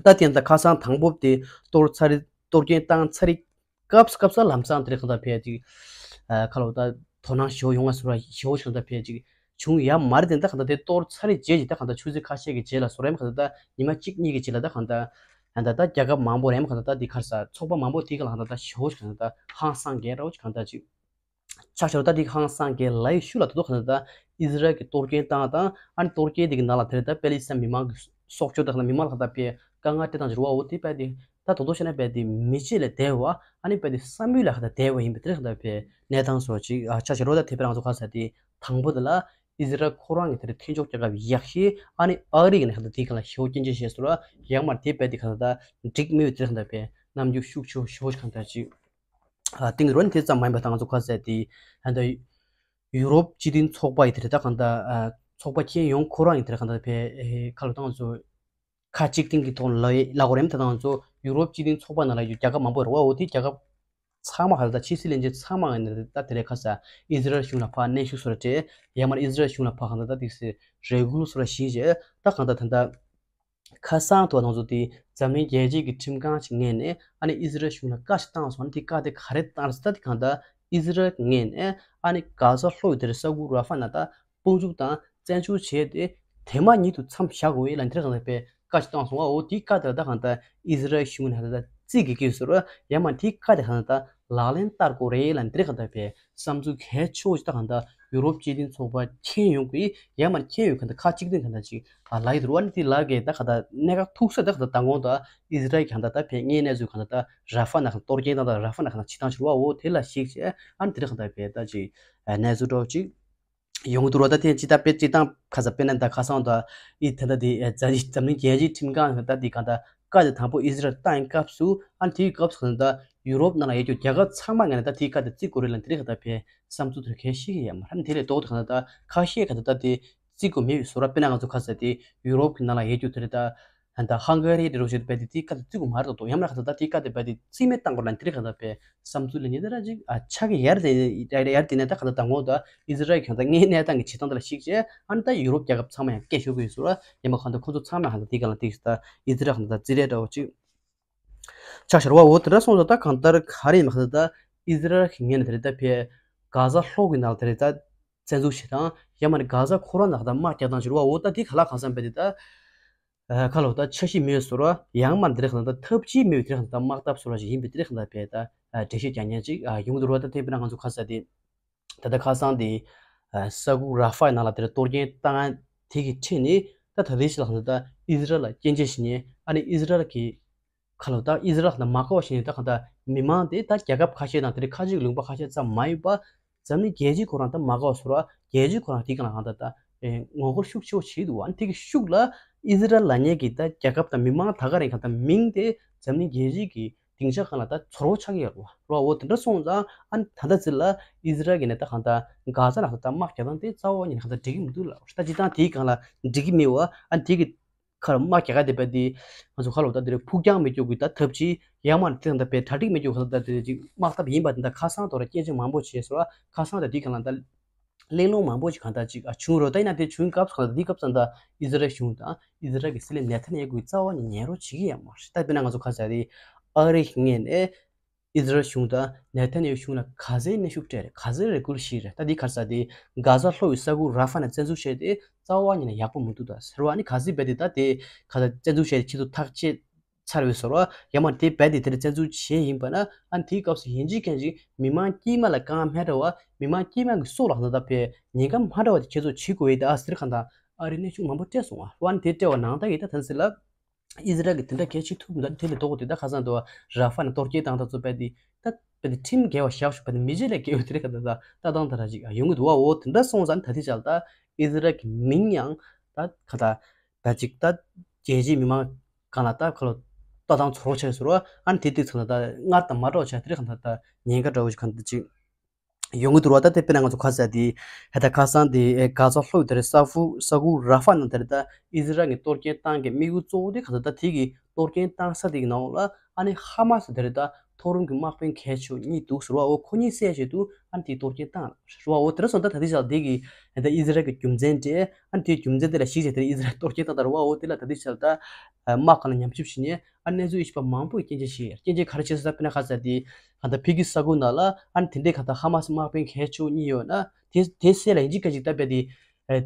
ད་དེ་ད་ཁ་སང་དང་པོ་དེ་གཏོར་ཚར་རེད། གཏོར་སྐྱོན་བཏང་ཚར་རེད། སྐབས་སྐབས་སུ་ལམ་སང་དེར་གང་ལྟར་བས་ཅིག་ཨ་ཁ་ལོ་ད་དོ་སྣང་ཞེ་པོ་ཡོང་བ་སོང་ར། ཞེ་པོ་ཞིག་ད་བས་ཅིག་བྱུང་ཡ་མ་རེད་དེ། ད་གང་ལྟར་དེ་གཏོར་ཚར་རེད་རྗེས་ཀྱི་ད་གང་ལྟར་ཆུ་ཚོད་ཁ་ཤས་ཀྱི་རྗེས་ལ་སོ་རེམ་གང་ལྟར་ད་ཉི་མ་གཅིག་གཉིས་ཀྱི་རྗེས་ལ་ད་གང་ལྟར་ད་ད་རྒྱལ་ཁབ་མང་པོ་རེམ་གང་ལྟར་ད་དེ་གར་ས་ཚོགས་པ་མང་པོ་དེ་ག་ལ་གང་ལྟར་ད་ཞེ་པོ་ཞིག་གང་ལྟར་ཧང་སང་གས་ར་བོ་ཅིག་གང་ལྟར་ཅིག་ཆགས་ཆགས་ད་དེ་ཧང་སང་གས་ལའི་ཤུ་ལ་ད་དོ་གང་ལྟར་ད་ཨི་ཟི་རལ་གྱི་གཏོར་སྐྱོན་བཏང་དང་ཨ་ནི་གཏོར་སྐྱོན་དེ་གི་ནང་ལ་དེ་རེད་ད་པེ་ལི་སི་ཐན་མི་མང་གི་སྲོག་སྐྱོབ་ད་གང་ལྟར་མི་མང་ལ་གང་ལྟར་པའི་དཀའ་ངལ་སྤྲད་སྟངས་ཅིག་རེད་བ། འོ་དེ་པས་དེ་ད་དོ་དོ་བྱས་ན་པས་དེ་མི་ཚེ་ལས་འདས་པ་ཨ་ནི་པས་དེ་བསམ་ཡུལ་ལ་གང་ལྟར་འདས་པ་ཡིན་པའི་དེ་རེད་གང་ལྟར་པའི་གནས་སྟངས་སོགས་ཅིག་ཨ་ཆགས་ཆགས་རོ། ད་དེ་པས་རང་ཚོ་ག་ས་དེ། དང་པོ་དེ་ལ་ཨི་ཟི་རལ་ཁོ་རང་གི་དེར་མཐུན་ཕྱོགས་རྒྱལ་ཁབ་ཡག་ཤོས་ཨ་ནི་ཨ་རི་གི་ནས་གང་ལྟར་དེ་གང་ལ་ཞེ་པོ་སྐྱོན་བརྗོད་བྱས་སོང་ར། ཡང་མར་དེ་རྦད་དེ་གང་ལྟར་འགྲིག་མེད་པའི་དེ་གང་ལྟར་བས་རྣམ་འགྱུར་ཤུགས་ཆེ་ཤོས་གང་ལྟར་ཅིག་ཨ་སྟེང་རོ་ནི་དེ་ཙམ་མ་ཡིན་པ་ད་ང་ཚོ་ག་ཟེར་དེ་ད་ཡུ་རོབ་སྤྱི་མཐུན་ཚོགས་པ་ཡི་དེ་རེད། ད་གང་ལྟར་ཚོགས་པ་ཁྱོན་ཡོངས་ཁོ་རང་ཡི་དེ་རེད་གང་ལྟར་བས་ཁ་ལོ་ད་ང་ཚོ། ཁ་གཅིག་སྟེང་གི་ཐོག་ལ་ལ་གོ་རེམ་ད་ང་ཚོ་ཡུ་རོབ་སྤྱི་མཐུན་ཚོགས་པ་ནང་ལ་ཡོད་རྒྱལ་ཁབ་མང་པོ་རེད་བ། འོ་དེ་རྒྱལ་ཁབ་ཚང་མ་ག་ལ་ད་ཕྱི་སྲིད་བློན་ཆེན་ཚང་མ་ང་ནས་ད་དེ་རེད་ཁ་ས་ཨི་ཟི་རལ་གཞུང་ལ་ཕར་གནོན་ཤུགས་སོ་ར་སྤྲད། ཡང་མར་ཨི་ཟི་རལ་གཞུང་ལ་ཕར་གང་ལྟར་ད་དེ་སེ་རེ་སྐུལ་སོ་ར་ཞིག་བྱས། ད་གང་ལྟར་ད་ལྟ་ཁ་སང་ཐོག་ང་ཚོ་དེ་འཛམ་གླིང་རྒྱལ་སྤྱིའི་གི་ཁྲིམས་ཁང་ཞིག་ངོས་ནས་ཨ་ནི་ཨི་ཟི་རལ་གཞུང་ལ་བཀའ་ཞིག་བཏང་སོང་། ཨ་ནི་དེ་བཀའ་དེ་ག་རེ་བཏང་རེད་ཟེར་ད་དེ་གང་ལྟར་ཨི་ཟི་རལ་ངོས་ནས་ཨ་ནི་གྷ་ཟ་ལྷོ་ཡི་དེར་ས་ཁུལ་ར་ཧྥ་ནང་ད། དཔུང་འཇུག་དང་བཙན་འཇུག་བྱས་ཏེ་དེ་མ་ཉིད་དུ་མཚམས་བཞག་དགོས་ལ་འདིར་གང་ལ་པའི་བཀའ་ཞིག་བཏང་སོང་བ། འོ་དེའི་བཀའ་དེ་ལ་ད་གང་ལྟར་ཨི་ཟི་རལ་གཞུང་ནས་ད་ལྟ་རྩིས་ཀྱི་སྐྱོན་ཟེར་བ་ཡང་མ་དེའི་བཀའ་དེ་གང་ལྟར་ལག་ལེན་བསྟར་དགོས་རེད་ལ་འདིར་གང་ལྟར་པའི་བསམ་ཚུལ་གལ་ཆེ་བོ་ཞིག་ད་གང་ལྟར་ ཡུ་རོབ་སྤྱི་མཐུན་ཚོགས་པ་མཁྱེན་ཡོང་གི་ཡ་མར་མཁྱེན་ཡོང་གི་ད་ཁ་གཅིག་མཐུན་ག་ད་ཅིག་ལ་ཡི་དུ་རུ་ཨ་ནི་དེ་ལ་གི་ད་ག་ད་གནད་འགག་ཐུག་ས་ད་ག་ད་དང་གོང་ད་ཨི་ཟི་རལ་གང་ད་ད་ཕེ་ངའི་གནས་ཚུལ་གང་ད་ད་ར་ཧྥ་ན་གང་གཏོར་སྐྱོན་ད་ད་ར་ཧྥ་ན་གང་ད་ཕྱི་ཐང་ཕྱི་རུ་བ་འོ་དེ་ལ་ཞིག་བྱས་ཨ་ནི་དེ་ར་གང་ད་ཕེ་ད་ཅིག་གནས་ཚུལ་འགྲོ་ཅིག་ཡོང་གི་འདུག་ར། ད་ཐེངས་སྤྱི་ད་དཔེ་སྤྱི་བཏང་ཁ་ས་དཔེར་ན་ད་ཁ་སང་ད་ཨི་ད་ད་དེ་རྫ་འཛམ་གླིང་རྒྱལ་སྤྱིའི་ཁྲིམས་ཁང་ད་དེ་གང་ད་བཀའ་དེ་དང་པོ་ཨི་ཟི་རལ་བཏང་ཡིན་སྐབས་སུ་ཨ་ནི་དེའི་སྐབས་སུ་ད་ཡུ་རོབ་ནང་ལ་ཡོད་རྒྱུ་རྒྱལ་ཁབ་ཚང་མ་ངས་ནས་ད་དེའི་བཀའ་དེ་བརྩི་དགོས་རེད་ལ་དེ་རིགས་ད་ཕེ་བསམ་ཚུལ་དེ་གལ་ཤེས་ཀྱི་ཡ་མ་རེད། དེ་ལས་ལྡོག་ཏུ་གང་ད་ཁ་ཤས་གང་ད་ད་དེ་བརྩི་དགོས་མེད་པའི་བཟོ་འདྲ། དཔེར་ན་ང་ཚོ་ཁ་ས་དེ་ཡུ་རོབ་ཀྱི་ནང་ལ་ཡོད་རྒྱུ་དེ་རེད་ད། ད་ཧང་ག་རི་དེ་རུ་ཞིག་རྦད་དེ་དེའི་བཀའ་དེ་བརྩི་དགོས་མ་རེད་དོ། ཡང་ན་ཁ་ད་ད་དེའི་བཀའ་དེ་རྦད་དེ་རྩིས་མེད་བཏང་དགོས་ལ་དེ་རིགས་གང་ད་ཕེ་བསམ་ཚུལ་ལ་ཉེ་ད་ར་ཅིག་ཨ་ཆགས་ཀྱི་ཡར་དེ་ཡར་དེ་ནས་ད་གང་ད་དང་གོང་ད་ཨི་ཟི་རལ་གང་ད་ངའི་གནས་སྟངས་ཀྱི་བྱེད་སྟངས་དེ་ལ་ཞིག་བྱས་ཨ་ནི་ད་ཡུ་རོབ་རྒྱལ་ཁབ་ཚང་མ་ཡང་སྐད་ཤོར་གི་ཡོད་ཟེར་བ་ཡིན་པ་གང་ད་ཁོ་ཚོ་ཚང་མ་གང་ད་དེའི་གང་ལ་དེ་ད་ཨི་ཟི་རལ་གང་ད་རྩིས་རེད་འདྲ་བོ་ཅིག་ཆགས་ཤར་བ་འོ་དེ་འདྲ་སོང་ཙང་ད་གང་ལྟར་ག་རེ་ཡིན་པ་གང་ད་ད་ཨི་ཟི་རལ་གི་ངོས་ནས་དེ་རེད་ད་ཕེ་གྷ་ཟ་ལྷོ་གི་ནང་ལ་དེ་རེད་ད་བཙན་འཛུལ་བྱེད་སྟངས་ཡང་མ་ནི་གྷ་ཟ་ཁོ་རང་ནང་ད་དམག་རྒྱག་སྟངས་ཤར་བ་འོ་ད་དེ་ག་ལ་གང་འཚམ་པ་དེ་ད། ཁ་ལོ་ད་འཆར་གཞི་མེད་ཟེར་བ་ཡང་མ་འདི་རེད་ད་ཐབས་ཇུས་མེད་དེ་རེད་ད་དམག་འཐབ་ཟེར་བ་ཞིག་ཡིན་པའི་དེ་རེད་ད་བས་ད་འགྲེལ་བཤད་རྒྱག་མཁན་ཅིག་ཡོང་གི་འདུག་ར། ད་དེ་དཔེར་ན་ང་ཚོ་ཁ་ས་དེ་ད་ལྟ་ཁ་སང་དེ་ས་ཁུག་ར་ཧྥ་ནང་ལ་དེ་རེད་གཏོར་སྐྱོན་བཏང་དེ་གི་ཁྲིད་ནས་ད་ད་ལྟའི་ཤི་ལ་ད་ཨི་ཟི་རལ་ལ་སྐྱོན་བརྗོད་བྱེད་མཁན་ཨ་ནི་ཨི་ཟི་རལ་གི་ཁ་ལོ་ད་ཨི་ཟི་རལ་ད་མ་དགའ་བ་ཞིག་ནས་ད་གང་ད་མི་མང་དེ་ད་རྒྱལ་ཁབ་ཁ་ཤས་དང་དེ་རེད་ཁ་ཅིག་ལུང་པ་ཁ་ཤས་ཙམ་མ་ཡིན་པ། འཛམ་གླིང་རྒྱལ་སྤྱིའི་ཁོ་རང་ད་མ་དགའ་བ་ཟེར་བ་རྒྱལ་སྤྱིའི་ཁོ་རང་དེ་གང་ལ་གང་ད་ད་ངོ་རྒོལ་ཤུགས་ཆེ་བོ་བྱེད་འདུག་ཨ་ནི་དེ་གི་ཤུགས་ལ་ཨི་ཟི་རལ་ལབ་མཁན་གྱི་ད་རྒྱལ་ཁབ་དང་མི་མང་ད་ག་རེ་གང་ད་མིང་དེ་འཛམ་གླིང་རྒྱལ་སྤྱིའི་གི་སྡིངས་ཆ་སྒང་ལ་ད་ཚོར་བ་ཆགས་ཀྱི་ཡོད་རེད་བ། རེད་བ། འོ་དེ་འདྲ་སོང་ཙང་ཨ་ནི་ད་ལྟ་ཚེ་ལ་ཨི་ཟི་རལ་གྱི་ནས་ད་གང་ད་གྷ་ཟ་ནང་ད་དམག་རྒྱག་སྟངས་དེ་རྩ་བ་ཉིད་ནས་གང་ད་འགྲིག་གི་མི་འདུག་ལབ་ད་སྤྱི་བཏང་དེའི་སྒང་ལ་འགྲིག་གི་མེད་བ། ཨ་ནི་དེ་གི་ཁར་དམག་རྒྱག་ག་དེ་བས་དེ་ང་ཚོ་ཁ་ལོ་ད་དེ་རེད་ཕུགས་རྒྱང་མི་སྐྱོད་གི་ད་ཐབས་ཇུས་ཡང་མ་དེ་ད་བས་གྲ་སྒྲིག་མི་སྐྱོད་ག་ད་དེ་ཅིག་དམག་འཐབ་ཡིན་པ་དེ་ད་ཁ་སང་དོ་ར་སྐད་ཆ་མང་པོ་བྱས་སོ་ར་ཁ་སང་ད་དེ་གང་ལ་ད་གླེང་སློང་མང་པོ་ཞིག་གང་ད་ཅིག་ཨ་བྱུང་རོ། ད་ཡིན་ན་དེ་བྱུང་སྐབས་སུ་གང་ད་དེ་སྐབས་སུ་ད་ཨི་ཟི་རལ་གཞུང་དང་ཨི་ཟི་རལ་གི་སྲིད་བློན་ནེ་ཐན་ཡ་ཧུ་གི་རྩ་བ་ནས་ཉན་རོགས་བྱེད་ཀྱི་ཡང་མ་རེད། ད་དཔེར་ན་ང་ཚོ་ཁ་ས་དེ་ཨ་རི་ངོས་ནས་ཨི་ཟི་རལ་གཞུང་དང་ནེ་ཐན་ཡ་ཧུ་གཞུང་ལ་ག་ཚོད་གནོན་ཤུགས་སྤྲད་རེད། ག་ཚོད་རེ་སྐུལ་བྱས་རེད། ད་འདི་ག་རེ་ཟེར་དེ་གྷ་ཟ་ལྷོ་ཡི་ས་ཁུལ་ར་ཧྥ་ནས་བཙན་འཛུལ་བྱས་ཏེ་རྩ་བ་ཉིད་ནས་ཡག་པོ་མི་འདུག་ད་ཟེར་བ་ནི་ག་ཚོད་རྦད་དེ་ད་དེ་ག་ད་བཙན་འཛུལ་བྱས་ཏེ་ཁྱེད་ཚོ་ཐག་བཅད་ཚར་བའི་ཟེར་བ་ཡང་མ་དེ་རྦད་དེ་དེར་བཙན་འཛུལ་བྱས་ཡིན་པ་ན་ཨ་ནི་དེའི་སྐབས་སུ་ཡིན་གཅིག་མཁན་གཅིག་མི་མང་དཀྱུས་མ་ལ་དཀའ་ངལ་སྨྲས་རེད་བ། མི་མང་དཀྱུས་མ་གི་སྲོག་ལ་ད་ད་བས་ཉེན་ཁ་མ་འདྲ་བ་དེ་ཁྱེད་ཚོ་བྱེད་དགོས་ཡིན་ད་ཨ་ཟེར་གང་ད་ཨ་རི་གནས་ཆུང་མང་པོ་སྤྲད་སོང་བ། བ་ནི་དེ་སྤྲད་བ་ནང་ད་ཡིན་ད་ད་ཟེར་ལ། ཨི་ཟི་རལ་གྱིས་དེ་འདྲ་གལ་ཆེ་ཐུབ་མི་འདུག་དེ་ལས་ལྡོག་སྟེ་ད་ཁ་སང་དུ་ར་ཧྥ་ནས་གཏོར་སྐྱོན་བཏང་ད་ཚོ་བས་དེ་ད་བས་དེ་ཁྲིམས་འགལ་བ་བཞག་ཞུ་བས་དེ་མི་རྗེ་ལས་འགལ་བ་དེ་རེད་ག་ད་ད་ལྟ་སྟངས་ད་ར་ཅིག་ཡོང་གི་འདུག་བ། འོ་དེ་འདྲ་སོང་ཙང་ད་ཐི་ཅལ་ད་ཨི་ཟི་རལ་གྱི་མིང་ཡང་ད་ག་ད་ད་ཅིག་ད་རྒྱལ་སྤྱིའི་མི་མང་གང་ལ་ད་ཁ་ལོ་ལྟ་སྟངས་ཚོར་བ་ཆགས་ཟེར་བ་ཨ་ནི་དེ་དུས་ཚོད་ལ་ད་སྔར་དང་མ་འདྲ་བ་ཆགས་དེ་རེད་ག་ད་ད་ཉེན་ཁ་འདྲ་བོ་ཞིག་ག་ད་ཅིག་ཡོང་གི་འདུག་ར། ད་དེ་དཔེར་ན་ང་ཚོ་ཁ་ས་དེ་ཧེ་ད་ཁ་སང་དེ་ཨེ་གྷ་ཟ་ལྷོ་དེར་ས་ཧྥུ་ས་ཁུག་ར་ཧྥ་ནང་དེར་ད་ཨི་ཟི་རལ་གྱི་གཏོར་སྐྱོན་བཏང་གི་དམིགས་ཡུལ་གཙོ་བོ་དེ་ག་ས་ད་དེ་གི་གཏོར་སྐྱོན་བཏང་ས་དེ་གི་ནང་ལ་ཨ་ནི་ཧ་མ་སི་དེར་ད་མཐོ་རིམ་གྱི་དམག་དཔོན་གལ་ཆེ་བ་གཉིས་འདུག་ཟེར་བ་འོ་ཁོ་གཉིས་བསད་བྱས་འདུག་ཨ་ནི་དེ་གཏོར་སྐྱོན་བཏང་ཟེར་བ་འོ་དེ་ར་སོང་ད་ད་དེ་ཞག་དེ་གི་ཧེ་ད་ཨི་ཟི་རལ་གྱི་རྒྱུ་མཚན་དེ་ཨ་ནི་དེའི་རྒྱུ་མཚན་དེ་ལ་གཞིགས་བྱས་དེར་ཨི་ཟི་རལ་གཏོར་སྐྱོན་བཏང་ད་ར་བ་འོ་དེ་ལ་ད་དེ་ཞག་ད་དམག་གང་ལ་ཉམས་ཞིབ་བྱེད་ཉེ། ཨ་གནས་ཚུལ་ཡིད་ཆེས་པ་མང་པོས་སྐྱོན་བརྗོད་བྱས་ཡོད། སྐྱོན་བརྗོད་ག་རེ་བྱས་སོང་ཟེར་ན་དཔེར་ན་ཁ་ས་དེ་གང་ལྟར་ཕ་གི་ས་ཁུལ་ནང་ལ་ཨ་ནི་དེ་འདྲའི་གང་ལྟར་ཧ་མ་སི་དམག་དཔོན་གལ་ཆེ་བོ་གཉིས་ཡོད་ན་དེ་དེ་བསད་ལ་ཡིན་གཅིག་མིན་གཅིག་ད་བས་དེ་ཨེ་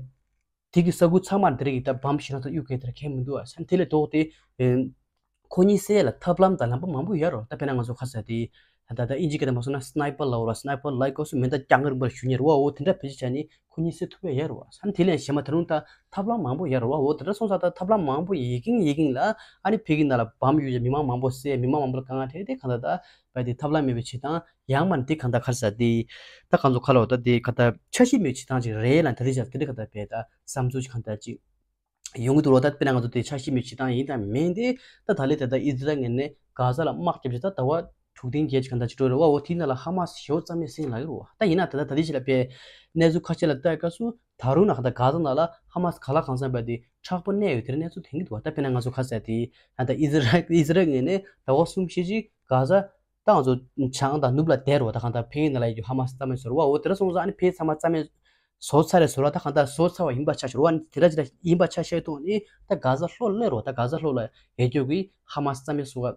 དེ་གི་ས་ཁུལ་ཚང་མར་དེ་རིགས་ཀྱི་ད་བམ་ཞིག་ན་ཚ་གཡུག་གས་དེར་ཁྱད་མི་འདུག་ཨ་ས་དེ་ལས་ལྡོག་སྟེ་ཨེ་ཁོ་གཉིས་བསད་ལ་ཐབས་ལམ་དང་ལམ་པ་མང་པོ་ཡོད་རོ། ད་དཔེར་ན་ང་ཚོ་ཁ་ས་དེ་ད་ད་ད་ཨིན་ཇི་སྐད་དུ་མ་སོང་ན་སི་ནའི་པར་ལབ་རོ། སི་ནའི་པར་ལབ་དགོས་སུ་མེད་ད་རྒྱ་གར་རིམ་པར་ཞུ་ཉེ་རོ་བ་འོ་དེ་འདྲ་བེད་སྤྱོད་བྱས་ནས། ཁོ་གཉིས་བསད་ཐུབ་ཡ་ཡོད་རེད་བ། ས་དེ་ལས་གཞན་མ་ད་རུང་ད་ཐབས་ལམ་མང་པོ་ཡོད་རེད་བ། འོ་དེ་འདྲ་སོང་ཙང་ད་ཐབས་ལམ་མང་པོ་ཡོད་ཀྱིན་ཡོད་ཀྱིན་ལ་ཨ་ནི་ཕ་གི་ནང་ལ་བམ་ཡོད་ཀྱང་མི་མང་མང་པོ་བསད་མི་མང་མང་པོ་ལ་དཀའ་ངལ་འཕྲད་དེ་གང་ལྟར་ད་བས་དེ་ཐབས་ལམ་མེད་པའི་བྱེད་སྟངས་ཡང་མ་འདི་གང་ལྟར་ག་རེ་ཟེར་དེ་ད་གང་ཚོ་ཁ་ལོ་ད་དེ་གང་ལྟར་འཆར་གཞི་མེད་བྱེད་སྟངས་ཅིག་རེད་ལ་ད་དེ་ཅག་དེ་འདྲ་གང་ལྟར་བས་ད་བསམ་ཚུལ་ཅིག་གང་ལྟར་ཅིག་ཡོང་གི་འདུག་རོ། ད་དཔེར་ན་ང་ཚོ་དེ་འཆར་གཞི་མེད་བྱེད་སྟངས་ཡིན་དང་མིན་དེ་ད་ད་ལས་ད་ལྟ་ཨི་ཟི་རལ་ངོས་ནས་གྷ་ཟ་ལ་དམག་བརྒྱབ་བྱས་ད་ཟླ་བ་དྲུག་བདུན་བརྒྱད་ཅིག་གང་ལྟར་ཅིག་འགྲོ་རེད་བ། འོ་དེའི་ནང་ལ་ཧ་མ་སི་ཞེ་པོ་རྩ་མེད་ཟིན་ལ་ཡོད་རེད་བ། ད་ཡིན་ན་ད་ལྟ་ད་ལྟའི་ཆ་ལ་དཔེ་གནས་ཚུལ་ཁ་ཤས་ལ་ལྟ་སྐབས་སུ་ད་རུང་ན་ག་ད་གྷ་ཟ་ནང་ལ་ཧ་མ་སི་ག་ལ་གང་འཚམ་པ་དེ་མཁྲེགས་པོ་གནས་ཡོད་དེ་རེད་གནས་ཚུལ་ཐོན་གྱི་འདུག་བ། ད་དཔེར་ན་ང་ཚོ་གྷ་ཟ་དེ་ད་ལྟ་ཨི་ཟི་རལ་ཨི་ཟི་རལ་ངོས་ནས་ཟླ་བ་གསུམ་བཞི་ཅིག་གྷ་ཟ་ད་ང་ཚོ་བྱང་དང་ནུབ་ལ་བསྡད་རེད་བ། ད་གང་ལྟར་ཕ་གི་ནང་ལ་ཡོད་རྒྱུ་ཧ་མ་སི་རྩ་མེད་བཟོ་རེད་བ། འོ་དེ་འདྲ་སོང་ཙང་ཨ་ནི་ཕ་གི་ཚང་མ་རྩ་མེད་བཟོ་ཚར་རེད་བཟོ་ར། ད་གང་ལྟར་བཟོ་ཚར་བ་ཡིན་པ་ཆ་ཤས་རེད་བ། ཨ་ནི་དེ་འདྲ་ཅིག་ལ་ཡིན་པ་ཆ་ཤས་ཐོག་ནས་ད་གྷ་ཟ་ལྷོ་སླེབས་རེད་བ། ད་གྷ་ཟ་ལྷོ་ལ་ཡོད་རྒྱུ་གི་ཧ་མ་སི་རྩ་མེད་བཟོ་བ་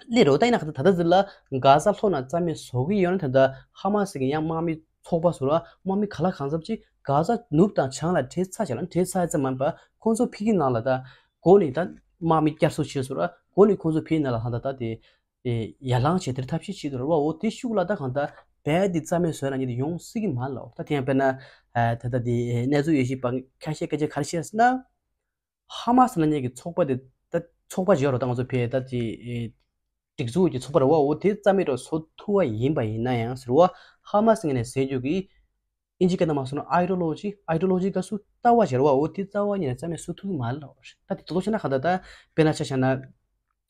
སླེབས་རེད་བ། ད་ཡིན་ན་གང་ལྟར་ད་ལྟ་འདི་ལ་གྷ་ཟ་ལྷོ་ན་རྩ་མེད་བཟོ་གི་ཡོད་ན་ད་ལྟ་ཧ་མ་སི་གི་ཡང་དམག་མི་ཚོགས་པ་བཟོ་ར་དམག་མི་ག་ལ་གང་འཚམ་ཅིག་གྷ་ཟ་ནུབ་དང་བྱང་ལ་བྲོས་ཚར་བྱས་ལ་བྲོས་ཚར་ཙམ་མིན་པ་ཁོང་ཚོ་ཕ་གི་ནང་ལ་ད་འགོ་ནས་ད་དམག་མི་བསྐྱར་གསོ་བྱས་བཟོ་ར་འགོ་ནས་ཁོང་ཚོ་ཕ་གི་ནང་ལ་ད་ད་ད་དེ། ཨེ་ཡར་ལངས་བྱས་དེར་ཐབས་ཤེས་བྱེད་དུ་རེད་བ། འོ་དེ་ཤུགས་ལ་ད་གང་ལྟར་ རྦད་དེ་རྩ་མེད་བཟོས་ན་ཉིད་དུ་ཡོང་སྲིད་ཀྱི་མ་རེད་ལབ། ད་དེ་ཡང་དཔེར་ན་ད་ལྟ་དེ་གནས་ཚུལ་དབྱེ་ཞིབ་པ་ཁ་ཤས་སྐད་ཆ་ག་རེ་བཤད་ཟེར་ན། ཧ་མ་སི་ལབ་མཁན་གྱི་ཚོགས་པ་དེ་ད་ཚོགས་པ་ཅིག་ཡོད་རེད། ད་ང་ཚོ་བོད་ད་ཅི་སྒྲིག་འཛུགས་ཀྱི་ཚོགས་པ་རེད་བ། འོ་དེ་རྩ་མེད་འགྲོ་བཟོ་ཐུབ་པ་ཡིན་པ་ཡིན་ན་ཡང་ཟེར་བ། ཧ་མ་སི་ངོས་ནས་ཟེར་རྒྱུ་གི་ཨིན་ཇི་སྐད་ནང་མ་སོང་ན་ཨའི་ཌི་ཡོ་ལོ་ཇི། ཨའི་ཌི་ཡོ་ལོ་ཇི་སྐབས་སུ་ལྟ་བ་ཅིག་རེད་བ། འོ་དེ་རྩ་བ་ཉིད་ནས་རྩ་མེད་བཟོ་ཐུབ་ཀྱི་མ་རེད་ལབ་པ་རེད། ད་དེ་ཏོག་ཏོག་བཤད་ན་གང་ལྟར་ད་དཔེར་ན་ཆ་བཞག་ན།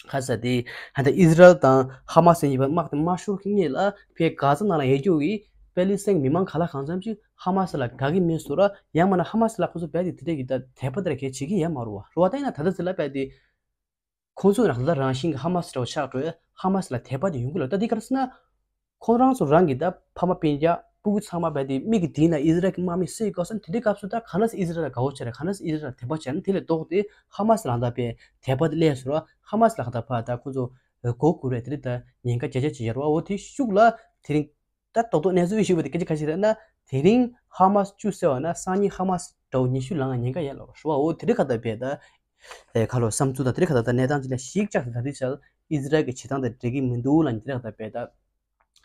ཁ་ས་དེ་ཧ་ད་ཨི་ཟི་རལ་དང་ཧ་མ་སི་གཉིས་པ་དམག་དེ་མ་ཤོར་མཁན་ལ་ཕའི་གྷ་ཛ་ནང་ལ་ཡོད་རྒྱུ་གི་པེ་ལི་སི་ཐན་མི་མང་ག་ལ་གང་འཚམ་ཅིག་ཧ་མ་སི་ལ་དགའ་གི་མེད་བཟོ་ར། ཡང་མིན་ན་ཧ་མ་སི་ལ་ཁོ་ཚོ་རྦད་དེ་དེ་འདྲ་གི་ད་དད་པ་དེ་འདྲ་གས་བྱེད་ཀྱི་ཡོད་མ་རེད་བ། རེད་བ། ད་ཡིན་ན་ད་ལྟ་ཟེར་ལ་རྦད་དེ་ཁོང་ཚོ་ནང་ད་ལྟ་རང་བཞིན་གྱི་ཧ་མ་སི་འདྲ་བོ་ཆགས་འགྲོ། ཧ་མ་སི་ལ་དད་པ་དེ་ཡོང་གི་ལ། ད་འདི་ག་རེ་ཟེར་ན། ཁོང་རང་ཚོ་རང་གི་ད་ཕ་མ་སྤུན་ཀྱག་སྤུ་གུ་ཚང་མ་རྦད་དེ་མིག་གི་མདུན་ལ་ཨི་ཟི་རལ་གྱི་དམག་མིས་བསད་དགོས་སམ། དེ་འདྲའི་སྐབས་སུ་ད་ག་ནས་ཨི་ཟི་རལ་ལ་དགའ་བོ་བྱས་རེད། ག་ནས་ཨི་ཟི་རལ་ལ་དད་པ་བྱས་ན། དེ་ལས་ལྡོག་སྟེ་ཧ་མ་སི་ལ་ད་ཕའི་དད་པ་དེ་སླེབས་སོང་ར། ཧ་མ་སི་ལ་ག་ད་ཕ་ད་ཁོ་ཚོ་མགོ་སྒུར་རེད། དེ་རིང་ད་ཉེན་ཁ་བརྒྱ་ཆ་བརྒྱ་ཡོད་རེད་བ། འོ་དེ་ཤུགས་ལ་དེ་རིང་ད་རྡོག་རྡོག་གནས་ཚུལ་ཞིག་བ་དེ་སྐད་ཆ་ག་ཞིག་རེད་ན། དེ་རིང་ཧ་མ་སི་བཅུ་བསད་པ་ན་སང་ཉིན་ཧ་མ་སི་འདྲ་བོ་ཉི་ཤུ་ལངས་ཉེན་ཁ་ཡོད་ལབ་པ་རེད་བ། འོ་དེ་རིང་ག་ད་ཕའི་ད་ཨེ་ཁ་ལོ་བསམ་ཚུལ་དང་དེ་རིང་ག་ད་ད་གནས་སྟངས་ཅིག་ལ་གཞིགས་བཅག་ད་དེ་ཆ་ཨི་ཟི་རལ་གྱི་བྱེད་སྟངས་དེ་འགྲིག་གི་མི་འདུག་ལབ་ནས་དེ་རིང་ག་ད་ཕའི་ད་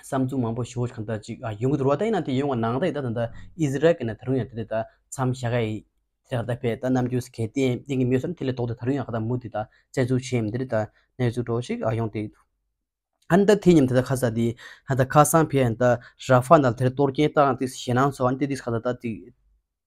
བསམ་ཚུལ་མང་པོ་ཞེ་པོ་གང་ལྟར་ཅིག་ཨ་ཡོང་གི་འདུག་ར། ད་ཡིན་ན་དེ་ཡོང་བ་ནང་ད་ཡིན་ད་ད་ད་ཨི་ཟི་རལ་གྱི་ནས་ད་རུང་ཡང་དེ་རེད། ད་མཚམས་བཞག་ག་ཡི་དེ་རེད། ད་ཕའི་ད་ནམ་རྒྱུན་གལ་ཏེ་ཏིང་གི་མིའུ་སོན་དེ་ལས་ལྡོག་ཏུ་ད་རུང་ཡང་ག་ད་མུ་དེ་ད་བཙན་འཛུལ་བྱེད་མི་དེ་རེད། ད་གནས་ཚུལ་འགྲོ་ཞིག་ཨ་ཡོང་དེ་ཡིན་འདུག་ཨ་ནི་ད་དེ་མཉམ་དེ་ད་ཁ་ས་དེ་ཧ་ད་ཁ་སང་ཕའི་ད་ར་ཧྥ་ནང་དེར་གཏོར་སྐྱོན་བཏང་དེ་ཞེད་སྣང་ཚོ་ཨ་ནི་དེ་དེ་ཁ་ད་ད་དེ།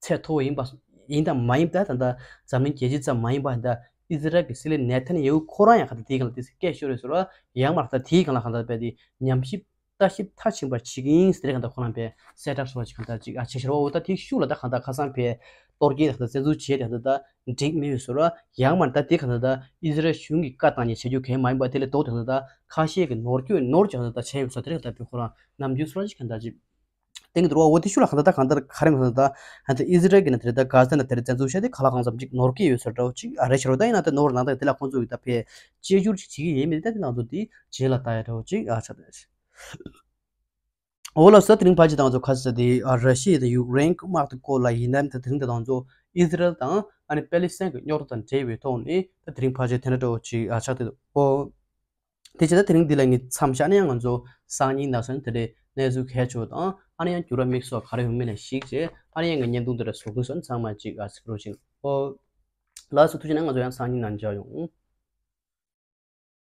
ཚད་མཐོ་བོ་ཡིན་པ་ཡིན་དང་མ་ཡིན་པ། ད་ལྟ་འཛམ་གླིང་རྒྱལ་སྤྱི་ཙམ་མ་ཡིན་པ། ད་ཨི་ཟི་རལ་གྱི་སྲིད་བློན་ནེ་ཐན་ཡ་ཧུ་ཁོ་རང་ཡང་ག་ད་དེའི་སྒང་ལ་དེ་སྐད་ཤོར་རེད་ཟེར་བ། ཡང་མར་ད་དེའི་སྒང་ལ་ག་ད་པས་དེ་ཉམས་ཞིབ་ལྟ་ཞིབ་མཐར་ཕྱིན་པར་བྱེད་ཀྱི་ཡིན་ཟེར་ག་ད་ཁོ་རང་པས་གསལ་བསྒྲགས་སོགས་ཅིག་ག་ད་ཅིག་ཨ་བྱས་ཤར་བ། འོ་ད་དེའི་ཤུགས་ལ་ད་ག་ད་ཁ་སང་པས་གཏོར་སྐྱོན་ད་ག་ད་བཙན་འཛུལ་བྱས་ད་ག་ད་འགྲིག་མེད་ཡོད་ཟེར་བ། ཡང་མར་ད་དེ་ག་ད་ད་ཨི་ཟི་རལ་གཞུང་གི་བཀའ་བཏང་ནས་བྱེད་རྒྱུ་གལ་མ་ཡིན་པ། དེ་ལས་ལྡོག་ད་ག་ད་ཁ་ཤས་ཀྱི་ནོར་སྐྱོན་ནོར་ཅིག་ག་ད་ད་བྱས་ཡོད་ཟེར། དེ་ག་ད་པས་ཁོ་རང་ནམ་རྒྱུན་སོ་ར་ཅིག་ག་ད་ཅིག་སྟེང་དུ་རུ་བ། འོ་དེ་ཤུགས་ལ་གང་ལྟར་ད་གང་ལྟར་ག་རེ་མི་ཤེས། ད་ད་ཨི་ཟི་རལ་གྱི་ནས་དེ་ད་གྷ་ཟ་ནས་དེར་བཙན་འཛུལ་བྱས་ཏེ་ག་ལ་གང་འཚམ་ཅིག་ནོར་གྱི་ཡོད་ཟེར་འདྲ་བོ་ཅིག་ཨ་རེད་ཤག་རོ། ད་ཡིན་ན་ད་ནོར་ནང་ད་དེ་ལ་ཁོང་ཚོ་གི་ད་ཕའི་བཅོས་བསྒྱུར་ཅིག་བྱེད་ཀྱི་ཡོད་མེད་ད་དེ་ང་ཚོ་དེ་རྗེས་ལ་ལྟ་ཡ་འདྲ་བོ་ཅིག་ཨ་ཆགས་བསྡད་ཤག་འོ་ལགས་སོ། དེ་རིང་ཕལ་ཆེར་ད་ང་ཚོ་ཁ་ས་དེ་ཨ་ར་ཤི་ཡ་དང་ཡུཀ་རེན་གྱི་དམག་དེ་སྐོར་ལ་ཡིན་ན། ད་དེ་རིང་ད་ང་ཚོ་ཨི་ཟི་རལ་དང་ཨ་ནི་པེ་ལི་སི་ཐན་གྱི་རྙོག་དྲ་དང་འབྲེལ་བའི་ཐོག་ནས་ད་དེ་རིང་ཕལ་ཆེར་དེ་འདྲ་འདྲ་བོ་ཅིག་ཨ་ཆགས་བསྡད་འདུག་འོ། དེ་བྱས་ད་དེ་རིང་འདི་ལ་ངས་མཚམས་བཞག་ནས་ཡང་ང་ཚོ་སང་ཉིན་ནང་སོན་དེ་འདྲའི་གནས་ཚུལ་གལ་ཆེ་བ་དང་། ཨ་ནི་ཡང་འགྱུར་བ་དམིགས་སུ་ག་རེ་ཡོང་མིན་ལ་གཞིགས་བྱས། ཨ་ནི་ཡང་ངས་བརྙན་ཐུང་འདི་འདྲ་བཟོ་གི་སོང་། ཚང་མ་ཅིག་ཨ་གཟིགས་རོགས་བྱེད། ཨོ། ལགས་སོ། ཐུགས་རྗེ་གནང་། ང་ཚོ་ཡང་སང་ཉིན་ནང་མཇལ་ཡོང་།